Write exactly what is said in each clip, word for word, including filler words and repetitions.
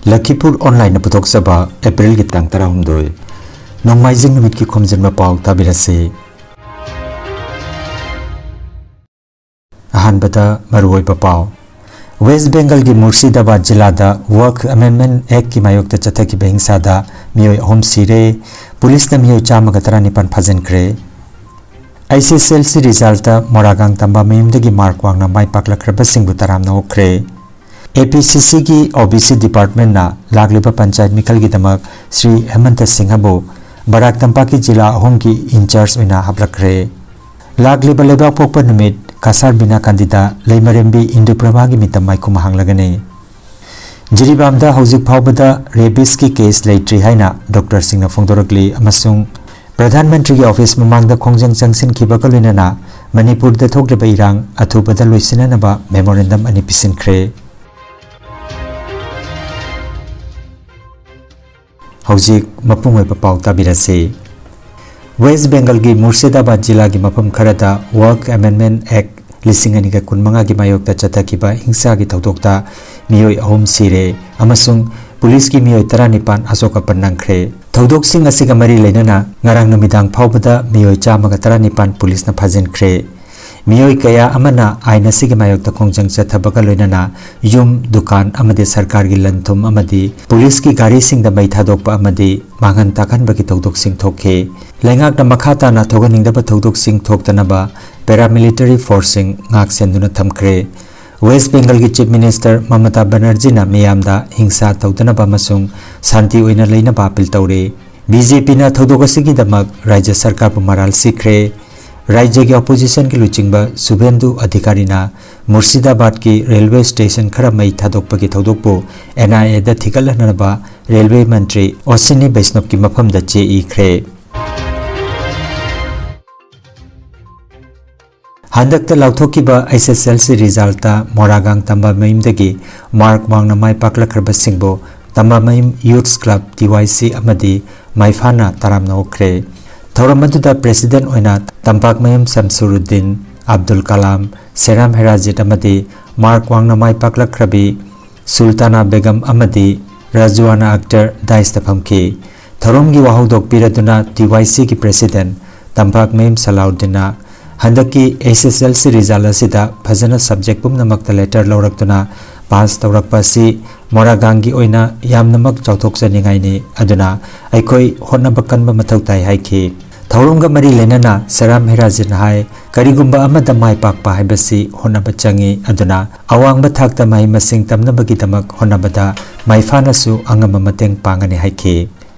ꯂꯈꯤꯄꯨꯔ ꯑꯣꯟꯂꯥꯏꯟꯅ ꯄꯨꯊꯣꯛꯆꯕ ꯑꯦꯄ꯭ꯔꯤꯜꯒꯤ ꯇꯥꯡ ꯇꯔꯥꯍꯨꯝꯗꯣꯏ, ꯅꯣꯡꯃꯥꯏꯖꯤꯡ ꯅꯨꯃꯤꯠꯀꯤ ꯈꯣꯝꯖꯤꯟꯕ ꯄꯥꯎ ꯇꯥꯕꯤꯔꯁꯤ꯫ ꯑꯍꯥꯟꯕꯗ ꯃꯔꯨꯑꯣꯏꯕ ꯄꯥꯎ꯫ ꯋꯦꯁ ꯕꯦꯡꯒꯜꯒꯤ ꯃꯨꯔꯁꯤꯗꯥꯕꯥꯗ ꯖꯤꯂꯥꯗ ꯋꯛꯐ ꯑꯦꯃꯦꯟꯗꯃꯦꯟꯠ ꯑꯦꯛꯀꯤ ꯃꯥꯌꯣꯛꯇ ꯆꯠꯊꯈꯤꯕ ꯍꯤꯡꯁꯥꯗ ꯃꯤꯑꯣꯏ ꯑꯍꯨꯝ ꯁꯤꯔꯦ, ꯄꯨꯂꯤꯁꯅ ꯃꯤꯑꯣꯏ ꯆꯥꯝꯃꯒ ꯇꯔꯥꯅꯤꯄꯥꯟ ꯐꯥꯖꯤꯟꯈ꯭ꯔꯦ꯫ ꯑꯩꯆ ꯑꯦꯁ ꯑꯦꯜ ꯁꯤ ꯔꯤꯖꯜꯇ ꯃꯣꯔꯥꯒꯥꯡ ꯇꯝꯕ ꯃꯌꯨꯝꯗꯒꯤ ꯃꯥꯔꯛ ꯋꯥꯡꯅ ꯃꯥꯏ ꯄꯥꯛꯂꯛꯈ꯭ꯔꯕꯁꯤꯡꯕꯨ ꯇꯔꯥꯝꯅ ꯑꯣꯛꯈ꯭ꯔꯦ꯫ ꯑꯦ ꯄꯤ ꯁꯤ ꯁꯤꯒꯤ ꯑꯣ ꯕꯤ ꯁꯤ ꯗꯤꯄꯥꯔꯠꯃꯦꯟꯠꯅ ꯂꯥꯛꯂꯤꯕ ꯄꯟꯆꯥꯌꯠ ꯃꯤꯈꯜꯒꯤꯗꯃꯛ ꯁ꯭ꯔꯤ ꯍꯦꯃꯟꯇ ꯁꯤꯡꯍꯕꯨ ꯕꯔꯥꯛ ꯇꯝꯄꯥꯛꯀꯤ ꯖꯤꯂꯥ ꯑꯍꯨꯝꯒꯤ ꯏꯟꯆꯥꯔꯖ ꯑꯣꯏꯅ ꯍꯥꯞꯂꯛꯈ꯭ꯔꯦ꯫ ꯂꯥꯛꯂꯤꯕ ꯂꯩꯕꯥꯛꯄꯣꯛꯄ ꯅꯨꯃꯤꯠ ꯀꯁꯥꯔ ꯕꯤꯅꯥ ꯀꯥꯟꯗꯤꯗ ꯂꯩꯃꯔꯦꯝꯕꯤ ꯏꯟꯗꯨꯄ꯭ꯔꯚꯥꯒꯤ ꯃꯤꯇꯝ ꯃꯥꯏꯈꯨꯝ ꯍꯥꯡꯂꯒꯅꯤ꯫ ꯖꯤꯔꯤꯕꯥꯝꯗ ꯍꯧꯖꯤꯛ ꯐꯥꯎꯕꯗ ꯔꯦꯕꯤꯁꯀꯤ ꯀꯦꯁ ꯂꯩꯇ꯭ꯔꯤ ꯍꯥꯏꯅ ꯗꯣꯛꯇꯔꯁꯤꯡꯅ ꯐꯣꯡꯗꯣꯔꯛꯂꯤ ꯑꯃꯁꯨꯡ ꯄ꯭ꯔꯙꯥꯟ ꯃꯟꯇ꯭ꯔꯤꯒꯤ ꯑꯣꯐꯤꯁ ꯃꯃꯥꯡꯗ ꯈꯣꯡꯖꯪ ꯆꯪꯁꯤꯟꯈꯤꯕꯒ ꯂꯣꯏꯅꯅ ꯃꯅꯤꯄꯨꯔꯗ ꯊꯣꯛꯂꯤꯕ ꯏꯔꯥꯡ ꯑꯊꯨꯕꯗ ꯂꯣꯏꯁꯤꯟꯅꯅꯕ ꯃꯦꯃꯣꯔꯦꯟꯗꯝ ꯑꯅꯤ ꯄꯤꯁꯤꯟꯈ꯭ꯔꯦ꯫ ꯍꯧꯖꯤꯛ ꯃꯄꯨꯡ ꯑꯣꯏꯕ ꯄꯥꯎ ꯇꯥꯕꯤꯔꯁꯤ꯫ ꯋꯦꯁ ꯕꯦꯡꯒꯜꯒꯤ ꯃꯨꯔꯁꯤꯗꯥꯕꯥꯗ ꯖꯤꯂꯥꯒꯤ ꯃꯐꯝ ꯈꯔꯗ ꯋꯛꯐ ꯑꯦꯃꯦꯟꯗꯃꯦꯟꯠ ꯑꯦꯛ ꯂꯤꯁꯤꯡ ꯑꯅꯤꯒ ꯀꯨꯟꯃꯉꯥꯒꯤ ꯃꯥꯌꯣꯛꯇ ꯆꯠꯊꯈꯤꯕ ꯍꯤꯡꯁꯥꯒꯤ ꯊꯧꯗꯣꯛꯇ ꯃꯤꯑꯣꯏ ꯑꯍꯨꯝ ꯁꯤꯔꯦ ꯑꯃꯁꯨꯡ ꯄꯨꯂꯤꯁꯀꯤ ꯃꯤꯑꯣꯏ ꯇꯔꯥꯅꯤꯄꯥꯟ ꯑꯁꯣꯛ ꯑꯄꯟ ꯅꯪꯈ꯭ꯔꯦ꯫ ꯊꯧꯗꯣꯛꯁꯤꯡ ꯑꯁꯤꯒ ꯃꯔꯤ ꯂꯩꯅꯅ ꯉꯔꯥꯡ ꯅꯨꯃꯤꯗꯥꯡ ꯐꯥꯎꯕꯗ ꯃꯤꯑꯣꯏ ꯆꯥꯝꯃꯒ ꯇꯔꯥꯅꯤꯄꯥꯟ ꯄꯨꯂꯤꯁꯅ ꯐꯥꯖꯤꯟꯈ꯭ꯔꯦ꯫ ꯃꯤꯑꯣꯏ ꯀꯌꯥ ꯑꯃꯅ ꯑꯥꯏꯟ ꯑꯁꯤꯒꯤ ꯃꯥꯌꯣꯛꯇ ꯈꯣꯡꯖꯪ ꯆꯠꯊꯕꯒ ꯂꯣꯏꯅꯅ ꯌꯨꯝ, ꯗꯨꯀꯥꯟ ꯑꯃꯗꯤ ꯁꯔꯀꯥꯔꯒꯤ ꯂꯟ ꯊꯨꯝ ꯑꯃꯗꯤ ꯄꯨꯂꯤꯁꯀꯤ ꯒꯥꯔꯤꯁꯤꯡꯗ ꯃꯩ ꯊꯥꯗꯣꯛꯄ ꯑꯃꯗꯤ ꯃꯥꯡꯍꯟ ꯇꯥꯛꯍꯟꯕꯒꯤ ꯊꯧꯗꯣꯛꯁꯤꯡ ꯊꯣꯛꯈꯤ꯫ ꯂꯩꯉꯥꯛꯅ ꯃꯈꯥ ꯇꯥꯅ ꯊꯣꯛꯍꯟꯅꯤꯡꯗꯕ ꯊꯧꯗꯣꯛꯁꯤꯡ ꯊꯣꯛꯇꯅꯕ ꯄꯦꯔꯥꯃꯤꯂꯤꯇꯔꯤ ꯐꯣꯔꯁꯁꯤꯡ ꯉꯥꯛ ꯁꯦꯟꯗꯨꯅ ꯊꯝꯈ꯭ꯔꯦ꯫ ꯋꯦꯁ ꯕꯦꯡꯒꯜꯒꯤ ꯆꯤꯐ ꯃꯤꯅꯤꯁꯇꯔ ꯃꯃꯇꯥ ꯕꯦꯅꯔꯖꯤꯅ ꯃꯤꯌꯥꯝꯗ ꯍꯤꯡꯁꯥ ꯇꯧꯗꯅꯕ ꯑꯃꯁꯨꯡ ꯁꯥꯟꯇꯤ ꯑꯣꯏꯅ ꯂꯩꯅꯕ ꯑꯄꯤꯜ ꯇꯧꯔꯤ꯫ ꯕꯤ ꯖꯦ ꯄꯤꯅ ꯊꯧꯗꯣꯛ ꯑꯁꯤꯒꯤꯗꯃꯛ ꯔꯥꯖ꯭ꯌ ꯁꯔꯀꯥꯔꯕꯨ ꯃꯔꯥꯜ ꯁꯤꯈ꯭ꯔꯦ꯫ ꯔꯥꯖ꯭ꯌꯒꯤ ꯑꯣꯄꯣꯖꯤꯁꯟꯒꯤ ꯂꯨꯆꯤꯡꯕ ꯁꯨꯚꯦꯟꯗꯨ ꯑꯙꯤꯀꯥꯔꯤꯅ ꯃꯨꯔꯁꯤꯗꯥꯕꯥꯗꯀꯤ ꯔꯦꯜꯋꯦ ꯁ꯭ꯇꯦꯁꯟ ꯈꯔ ꯃꯩ ꯊꯥꯗꯣꯛꯄꯒꯤ ꯊꯧꯗꯣꯛꯄꯨ ꯑꯦꯟ ꯑꯥꯏ ꯑꯦꯗ ꯊꯤꯒꯠꯍꯟꯅꯕ ꯔꯦꯜꯋꯦ ꯃꯟꯇ꯭ꯔꯤ ꯑꯣꯁꯤꯅꯤ ꯕꯩꯁꯅꯣꯞꯀꯤ ꯃꯐꯝꯗ ꯆꯦ ꯏꯈ꯭ꯔꯦ꯫ ꯍꯟꯗꯛꯇ ꯂꯥꯎꯊꯣꯛꯈꯤꯕ ꯑꯩꯆ ꯑꯦꯁ ꯑꯦꯜ ꯁꯤ ꯔꯤꯖꯜꯇ ꯃꯣꯔꯥꯒꯥꯡ ꯇꯝꯕ ꯃꯌꯨꯝꯗꯒꯤ ꯃꯥꯔꯛ ꯋꯥꯡꯅ ꯃꯥꯏ ꯄꯥꯛꯂꯛꯈ꯭ꯔꯕꯁꯤꯡꯕꯨ ꯇꯝꯕ ꯃꯌꯨꯝ ꯌꯨꯠꯁ ꯀ꯭ꯂꯕ, ꯇꯤ ꯋꯥꯏ ꯁꯤ, ꯑꯃꯗꯤ ꯃꯥꯏꯐꯥꯅ ꯇꯔꯥꯝꯅ ꯑꯣꯛꯈ꯭ꯔꯦ꯫ ꯊꯧꯔꯝ ꯑꯗꯨꯗ ꯄ꯭ꯔꯦꯁꯤꯗꯦꯟꯠ ꯑꯣꯏꯅ ꯇꯝꯄꯥꯛꯃꯌꯨꯝ ꯁꯝꯁꯨꯔꯨꯗꯤꯟ, ꯑꯕꯗꯨꯜ ꯀꯂꯥꯝ, ꯁꯦꯔꯥꯝ ꯍꯦꯔꯥꯖꯤꯠ ꯑꯃꯗꯤ ꯃꯥꯔꯛ ꯋꯥꯡꯅ ꯃꯥꯏ ꯄꯥꯛꯂꯛꯈ꯭ꯔꯕꯤ ꯁꯨꯜꯇꯥꯅꯥ ꯕꯦꯒꯝ ꯑꯃꯗꯤ ꯔꯥꯖꯨꯑꯥꯅꯥ ꯑꯛꯇꯔ ꯗꯥꯏꯁꯇ ꯐꯝꯈꯤ꯫ ꯊꯧꯔꯝꯒꯤ ꯋꯥꯍꯧꯗꯣꯛ ꯄꯤꯔꯗꯨꯅ ꯇꯤ ꯋꯥꯏ ꯁꯤꯒꯤ ꯄ꯭ꯔꯦꯁꯤꯗꯦꯟ ꯇꯝꯄꯥꯛꯃꯌꯨꯝ ꯁꯂꯥꯎꯗꯤꯟꯅ ꯍꯟꯗꯛꯀꯤ ꯑꯦꯁ ꯑꯦꯁ ꯑꯦꯜ ꯁꯤ ꯔꯤꯖꯜ ꯑꯁꯤꯗ ꯐꯖꯅ ꯁꯕꯖꯦꯛ ꯄꯨꯝꯅꯃꯛꯇ ꯂꯦꯇꯔ ꯂꯧꯔꯛꯇꯨꯅ ꯄꯥꯁ ꯇꯧꯔꯛꯄ ꯑꯁꯤ ꯃꯣꯔꯥꯒꯥꯡꯒꯤ ꯑꯣꯏꯅ ꯌꯥꯝꯅꯃꯛ ꯆꯥꯎꯊꯣꯛꯆꯅꯤꯡꯉꯥꯏꯅꯤ, ꯑꯗꯨꯅ ꯑꯩꯈꯣꯏ ꯍꯣꯠꯅꯕ ꯀꯟꯕ ꯃꯊꯧ ꯇꯥꯏ ꯍꯥꯏꯈꯤ꯫ ꯊꯧꯔꯝꯒ ꯃꯔꯤ ꯂꯩꯅꯅ ꯁꯦꯔꯥꯝ ꯍꯦꯔꯥꯖꯤꯟ ꯍꯥꯏ, ꯀꯔꯤꯒꯨꯝꯕ ꯑꯃꯗ ꯃꯥꯏ ꯄꯥꯛꯄ ꯍꯥꯏꯕꯁꯤ ꯍꯣꯠꯅꯕ ꯆꯪꯏ, ꯑꯗꯨꯅ ꯑꯋꯥꯡꯕ ꯊꯥꯛꯇ ꯃꯍꯩ ꯃꯁꯤꯡ ꯇꯝꯅꯕꯒꯤꯗꯃꯛ ꯍꯣꯠꯅꯕꯗ ꯃꯥꯏꯐꯥꯅꯁꯨ ꯑꯉꯝꯕ ꯃꯇꯦꯡ ꯄꯥꯡꯒꯅꯤ ꯍꯥꯏꯈꯤ꯫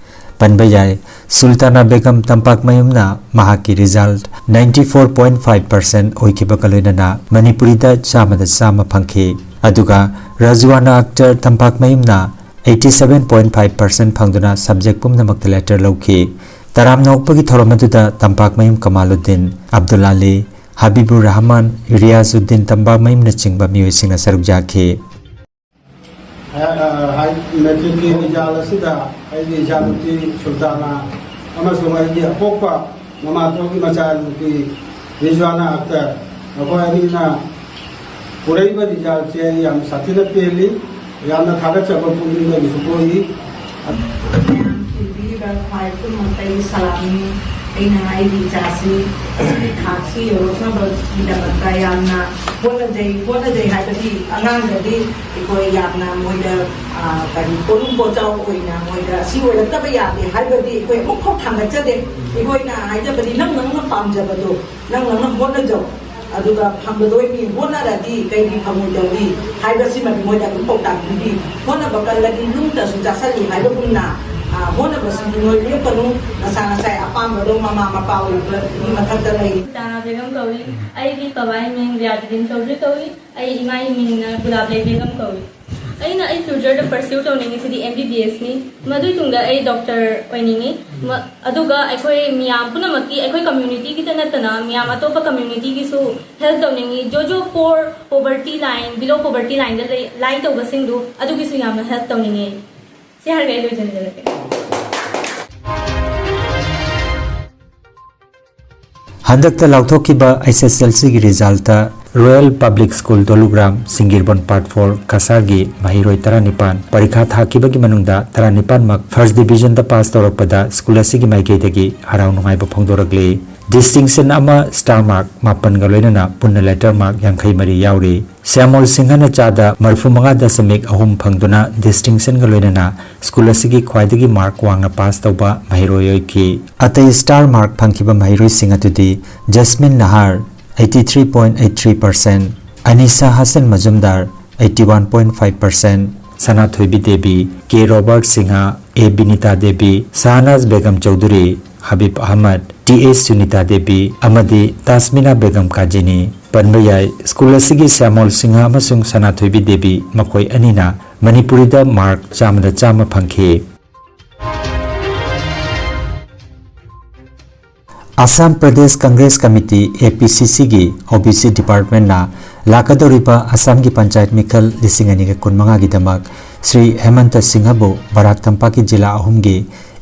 ꯄꯟꯕ ꯌꯥꯏ, ꯁꯨꯜꯇꯥꯅꯥ ꯕꯦꯒꯝ ꯇꯝꯄꯥꯛꯃꯌꯨꯝꯅ ꯃꯍꯥꯛꯀꯤ result ninety four point five percent ꯑꯣꯏꯈꯤꯕꯒ ꯂꯣꯏꯅꯅ ꯃꯅꯤꯄꯨꯔꯤꯗ ꯆꯥꯝꯃꯗ ꯆꯥꯝꯃ ꯐꯪꯈꯤ꯫ ꯑꯗꯨꯒ ꯔꯥꯖꯨꯑꯥꯅꯥ ꯑꯛꯇꯔ ꯇꯝꯄꯥꯛꯃꯌꯨꯝꯅ eighty seven point five percent ꯐꯪꯗꯨꯅ ꯁꯕꯖꯦꯛ ꯄꯨꯝꯅꯃꯛꯇ ꯂꯦꯇꯔ ꯂꯧꯈꯤ꯫ ꯇꯔꯥꯝꯅ ꯑꯣꯛꯄꯒꯤ ꯊꯧꯔꯝ ꯑꯗꯨꯗ ꯇꯝꯄꯥꯛꯃꯌꯨꯝ ꯀꯃꯥꯂꯨꯗꯤꯟ, ꯑꯕꯗꯨꯜ ꯑꯂꯤ, ꯍꯕꯤꯕꯨꯔ ꯔꯍꯃꯥꯟ, ꯔꯤꯌꯥꯖꯨꯗꯤꯟ ꯇꯝꯄꯥꯛꯃꯌꯨꯝꯅꯆꯤꯡꯕ ꯃꯤꯑꯣꯏꯁꯤꯡꯅ ꯁꯔꯨꯛ ꯌꯥꯈꯤ꯫ ꯑ, ꯑ, ꯍꯥꯏ, ꯃꯦꯇ꯭ꯔꯤꯛꯀꯤ ꯔꯤꯖꯜ ꯑꯁꯤꯗ ꯑꯩꯒꯤ ꯏꯆꯥꯅꯨꯄꯤ ꯁꯨꯜꯇꯥꯅꯥ ꯑꯃꯁꯨꯡ ꯑꯩꯒꯤ ꯑꯄꯣꯛꯄ ꯃꯃꯥꯊꯣꯛꯒꯤ ꯃꯆꯥꯅꯨꯄꯤ ꯔꯤꯖꯋꯥꯅꯥ ꯑꯛꯇꯔ, ꯃꯈꯣꯏ ꯑꯅꯤꯅ ꯄꯨꯔꯛꯏꯕ ꯔꯤꯖꯜꯁꯦ ꯑꯩ ꯌꯥꯝ ꯁꯥꯊꯤꯅ ꯄꯦꯜꯂꯤ꯫ ꯌꯥꯝꯅ ꯊꯥꯒꯠꯆꯕ ꯄꯨꯛꯅꯤꯡꯗꯒꯤꯁꯨ ꯄꯣꯛꯏ꯫ ꯃꯌꯥꯝ ꯊꯤꯟꯕꯤꯔꯤꯕ ꯈ꯭ꯋꯥꯏ ꯄꯨꯝꯅꯃꯛꯇ ꯑꯩꯒꯤ ꯁꯂꯥꯝꯅꯤ꯫ ꯑꯩꯅ ꯑꯩꯒꯤ ꯏꯆꯥꯁꯤ ꯑꯁꯤꯒꯤ ꯊꯥꯛꯁꯤ ꯌꯧꯔꯛꯅꯕꯒꯤꯗꯃꯛꯇ ꯌꯥꯝꯅ ꯍꯣꯠꯅꯖꯩ꯫ ꯍꯣꯠꯅꯖꯩ ꯍꯥꯏꯕꯗꯤ ꯑꯉꯥꯡꯗꯗꯤ ꯑꯩꯈꯣꯏ ꯌꯥꯝꯅ ꯃꯣꯏꯗ, ꯑ, ꯀꯔꯤ, ꯄꯣꯠꯂꯨꯝ ꯄꯣꯠꯆꯥꯎ ꯑꯣꯏꯅ ꯃꯣꯏꯗ ꯑꯁꯤ ꯑꯣꯏꯔꯛꯇꯕ ꯌꯥꯗꯦ ꯍꯥꯏꯕꯗꯤ ꯑꯩꯈꯣꯏ ꯑꯃꯨꯛꯐꯥꯎ ꯊꯥꯡꯒꯠꯆꯗꯦ꯫ ꯑꯩꯈꯣꯏꯅ ꯍꯥꯏꯖꯕꯗꯤ ꯅꯪ ꯅꯪꯅ ꯄꯥꯝꯖꯕꯗꯣ ꯅꯪ ꯅꯪꯅ ꯍꯣꯠꯅꯖꯧ꯫ ꯑꯗꯨꯒ ꯐꯪꯒꯗꯣꯏꯅꯤ, ꯍꯣꯠꯅꯔꯗꯤ ꯀꯩꯒꯤ ꯐꯪꯉꯣꯏꯗꯧꯔꯤ ꯍꯥꯏꯕꯁꯤꯃꯗꯤ ꯃꯣꯏꯗ ꯑꯗꯨꯝ ꯄꯥꯎꯇꯥꯛ ꯄꯤꯕꯤ꯫ ꯍꯣꯠꯅꯕ ꯀꯜꯂꯗꯤ ꯅꯨꯡꯇꯁꯨ ꯆꯥꯁꯜꯂꯤ ꯍꯥꯏꯕꯒꯨꯝꯅ, ꯑ, ꯍꯣꯠꯅꯕꯁꯤꯗꯤ ꯅꯣꯏ ꯂꯦꯞꯀꯅꯨ, ꯅꯁꯥ ꯅꯁꯥꯒꯤ ꯑꯄꯥꯝꯕꯗꯣ ꯃꯃꯥ ꯃꯄꯥ ꯑꯣꯏꯕꯒꯤ ꯃꯊꯛꯇ ꯂꯩ꯫ ꯇꯥꯅꯥ ꯕꯦꯒꯝ ꯀꯧꯏ꯫ ꯑꯩꯒꯤ ꯕꯕꯥꯒꯤ ꯃꯤꯡ ꯔꯤꯌꯥꯖꯨꯗꯤꯟ ꯆꯧꯙꯔꯤ ꯀꯧꯏ꯫ ꯑꯩ ꯏꯃꯥꯒꯤ ꯃꯤꯡꯅ ꯒꯨꯂꯥꯕ ꯂꯩ ꯕꯦꯒꯝ ꯀꯧꯏ꯫ ꯑꯩꯅ ꯑꯩ ꯐ꯭ꯌꯨꯆꯔꯗ ꯄꯔꯁ꯭ꯌꯨ ꯇꯧꯅꯤꯡꯉꯤꯁꯤꯗꯤ ꯑꯦꯝ ꯕꯤ ꯕꯤ ꯑꯦꯁꯅꯤ꯫ ꯃꯗꯨꯒꯤ ꯇꯨꯡꯗ ꯑꯩ ꯗꯣꯛꯇꯔ ꯑꯣꯏꯅꯤꯡꯉꯤ꯫ ꯃ-, ꯑꯗꯨꯒ ꯑꯩꯈꯣꯏ ꯃꯤꯌꯥꯝ ꯄꯨꯝꯅꯃꯛꯀꯤ, ꯑꯩꯈꯣꯏ ꯀꯝꯃ꯭ꯌꯨꯅꯤꯇꯤꯒꯤꯗ ꯅꯠꯇꯅ ꯃꯤꯌꯥꯝ ꯑꯇꯣꯞꯄ ꯀꯝꯃ꯭ꯌꯨꯅꯤꯇꯤꯒꯤꯁꯨ ꯍꯦꯜꯞ ꯇꯧꯅꯤꯡꯉꯤ꯫ ꯖꯣꯖꯣ poor poverty line, below poverty ꯂꯥꯏꯟꯗ ꯂꯩ, ꯂꯥꯏ ꯇꯧꯕꯁꯤꯡꯗꯨ ꯑꯗꯨꯒꯤꯁꯨ ꯌꯥꯝꯅ ꯍꯦꯜꯞ ꯇꯧꯅꯤꯡꯉꯤ꯫ ꯁꯤ ꯍꯥꯏꯔꯒ ꯑꯩ ꯂꯣꯏꯁꯤꯟꯖꯔꯒꯦ꯫ ꯍꯟꯗꯛꯇ ꯂꯥꯎꯊꯣꯛꯈꯤꯕ ꯑꯦꯁ ꯑꯦꯁ ꯑꯦꯜ ꯁꯤꯒꯤ result Royal Public School ꯗꯣꯂꯨꯒ꯭ꯔꯥꯝ, ꯁꯤꯡꯒꯤꯔꯕꯣꯟ Part four, ꯀꯁꯥꯔꯒꯤ ꯃꯍꯩꯔꯣꯏ ꯇꯔꯥꯅꯤꯄꯥꯟ ꯄꯔꯤꯈꯥ ꯊꯥꯈꯤꯕꯒꯤ ꯃꯅꯨꯡꯗ ꯇꯔꯥꯅꯤꯄꯥꯟꯃꯛ first division ꯗ pass ꯇꯧꯔꯛꯄꯗ school ꯑꯁꯤꯒꯤ ꯃꯥꯏꯀꯩꯗꯒꯤ ꯍꯔꯥꯎ ꯅꯨꯡꯉꯥꯏꯕ ꯐꯣꯡꯗꯣꯔꯛꯂꯤ꯫ Distinction ꯑꯃ star mark ꯃꯥꯄꯟꯒ ꯂꯣꯏꯅꯅ ꯄꯨꯟꯅ letter mark ꯌꯥꯡꯈꯩ ꯃꯔꯤ ꯌꯥꯎꯔꯤ꯫ ꯁ꯭ꯌꯥꯃꯣꯜ ꯁꯤꯡꯍꯅ ꯆꯥꯗ ꯃꯔꯤꯐꯨ ꯃꯉꯥ ꯗꯁꯃꯤꯛ ꯑꯍꯨꯝ ꯐꯪꯗꯨꯅ distinction ꯒ ꯂꯣꯏꯅꯅ school ꯑꯁꯤꯒꯤ ꯈ꯭ꯋꯥꯏꯗꯒꯤ mark ꯋꯥꯡꯅ pass ꯇꯧꯕ ꯃꯍꯩꯔꯣꯏ ꯑꯣꯏꯈꯤ꯫ ꯑꯇꯩ star mark ꯐꯪꯈꯤꯕ ꯃꯍꯩꯔꯣꯏꯁꯤꯡ ꯑꯗꯨꯗꯤ Jasmin Nahar, eighty three point eight three percent, Anisa Hasan Majumdar, eighty one point five percent, Sanathoibi Devi, K Robert Singh, A Binita Devi, Shahnaz Begum Chowdhury, Habib Ahmed, T S Sunita Devi ꯑꯃꯗꯤ ꯇꯥꯁꯃꯤꯅꯥ ꯕꯦꯒꯝ ꯀꯥꯖꯤꯅꯤ꯫ ꯄꯟꯕ ꯌꯥꯏ, school ꯑꯁꯤꯒꯤ ꯁ꯭ꯌꯥꯃꯣꯜ ꯁꯤꯡꯍ ꯑꯃꯁꯨꯡ ꯁꯅꯥꯊꯣꯏꯕꯤ ꯗꯦꯕꯤ ꯃꯈꯣꯏ ꯑꯅꯤꯅ ꯃꯅꯤꯄꯨꯔꯤꯗ mark ꯆꯥꯝꯃꯗ ꯆꯥꯝꯃ ꯐꯪꯈꯤ꯫ ꯑꯁꯥꯝ ꯄ꯭ꯔꯗꯦꯁ ꯀꯪꯒ꯭ꯔꯦꯁ ꯀꯃꯤꯇꯤ, ꯑꯦ ꯄꯤ ꯁꯤ ꯁꯤꯒꯤ ꯑꯣ ꯕꯤ ꯁꯤ department ꯅ ꯂꯥꯛꯀꯗꯧꯔꯤꯕ ꯑꯁꯥꯝꯒꯤ ꯄꯟꯆꯥꯌꯠ ꯃꯤꯈꯜ ꯂꯤꯁꯤꯡ ꯑꯅꯤꯒ ꯀꯨꯟꯃꯉꯥꯒꯤꯗꯃꯛ ꯁ꯭ꯔꯤ ꯍꯦꯃꯟꯇ ꯁꯤꯡꯍꯕꯨ ꯕꯔꯥꯛ ꯇꯝꯄꯥꯛꯀꯤ ꯖꯤꯂꯥ ꯑꯍꯨꯝꯒꯤ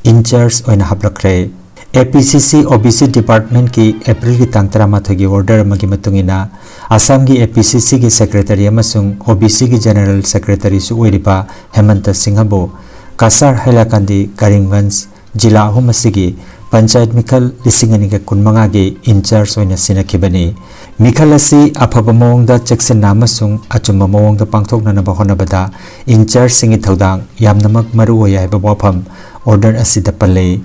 in charge ꯑꯣꯏꯅ ꯍꯥꯞꯂꯛꯈ꯭ꯔꯦ꯫ ꯑꯦ ꯄꯤ ꯁꯤ ꯁꯤ ꯑꯣ ꯕꯤ ꯁꯤ department ꯀꯤ ꯑꯦꯄ꯭ꯔꯤꯜꯒꯤ ꯇꯥꯡ ꯇꯔꯥꯃꯥꯊꯣꯏꯒꯤ order ꯑꯃꯒꯤ ꯃꯇꯨꯡ ꯏꯟꯅ, ꯑꯁꯥꯝꯒꯤ ꯑꯦ ꯄꯤ ꯁꯤ ꯁꯤꯒꯤ secretary ꯑꯃꯁꯨꯡ ꯑꯣ ꯕꯤ ꯁꯤꯒꯤ general secretary ꯁꯨ ꯑꯣꯏꯔꯤꯕ ꯍꯦꯃꯟꯇ ꯁꯤꯡꯍꯕꯨ ꯀꯁꯥꯔ, ꯍꯥꯏꯂꯥꯀꯥꯟꯗꯤ, ꯀꯔꯤꯝꯒꯟꯖ ꯖꯤꯂꯥ ꯑꯍꯨꯝ ꯑꯁꯤꯒꯤ ꯄꯟꯆꯥꯌꯠ ꯃꯤꯈꯜ ꯂꯤꯁꯤꯡ ꯑꯅꯤꯒ ꯀꯨꯟꯃꯉꯥꯒꯤ in charge ꯑꯣꯏꯅ ꯁꯤꯟꯅꯈꯤꯕꯅꯤ꯫ ꯃꯤꯈꯜ ꯑꯁꯤ ꯑꯐꯕ ꯃꯑꯣꯡꯗ, ꯆꯦꯛꯁꯤꯟꯅ ꯑꯃꯁꯨꯡ ꯑꯆꯨꯝꯕ ꯃꯑꯣꯡꯗ ꯄꯥꯡꯊꯣꯛꯅꯅꯕ ꯍꯣꯠꯅꯕꯗ in charge ꯁꯤꯡꯒꯤ ꯊꯧꯗꯥꯡ ꯌꯥꯝꯅꯃꯛ ꯃꯔꯨ ꯑꯣꯏ ꯍꯥꯏꯕ ꯋꯥꯐꯝ order ꯑꯁꯤꯗ ꯄꯜꯂꯤ꯫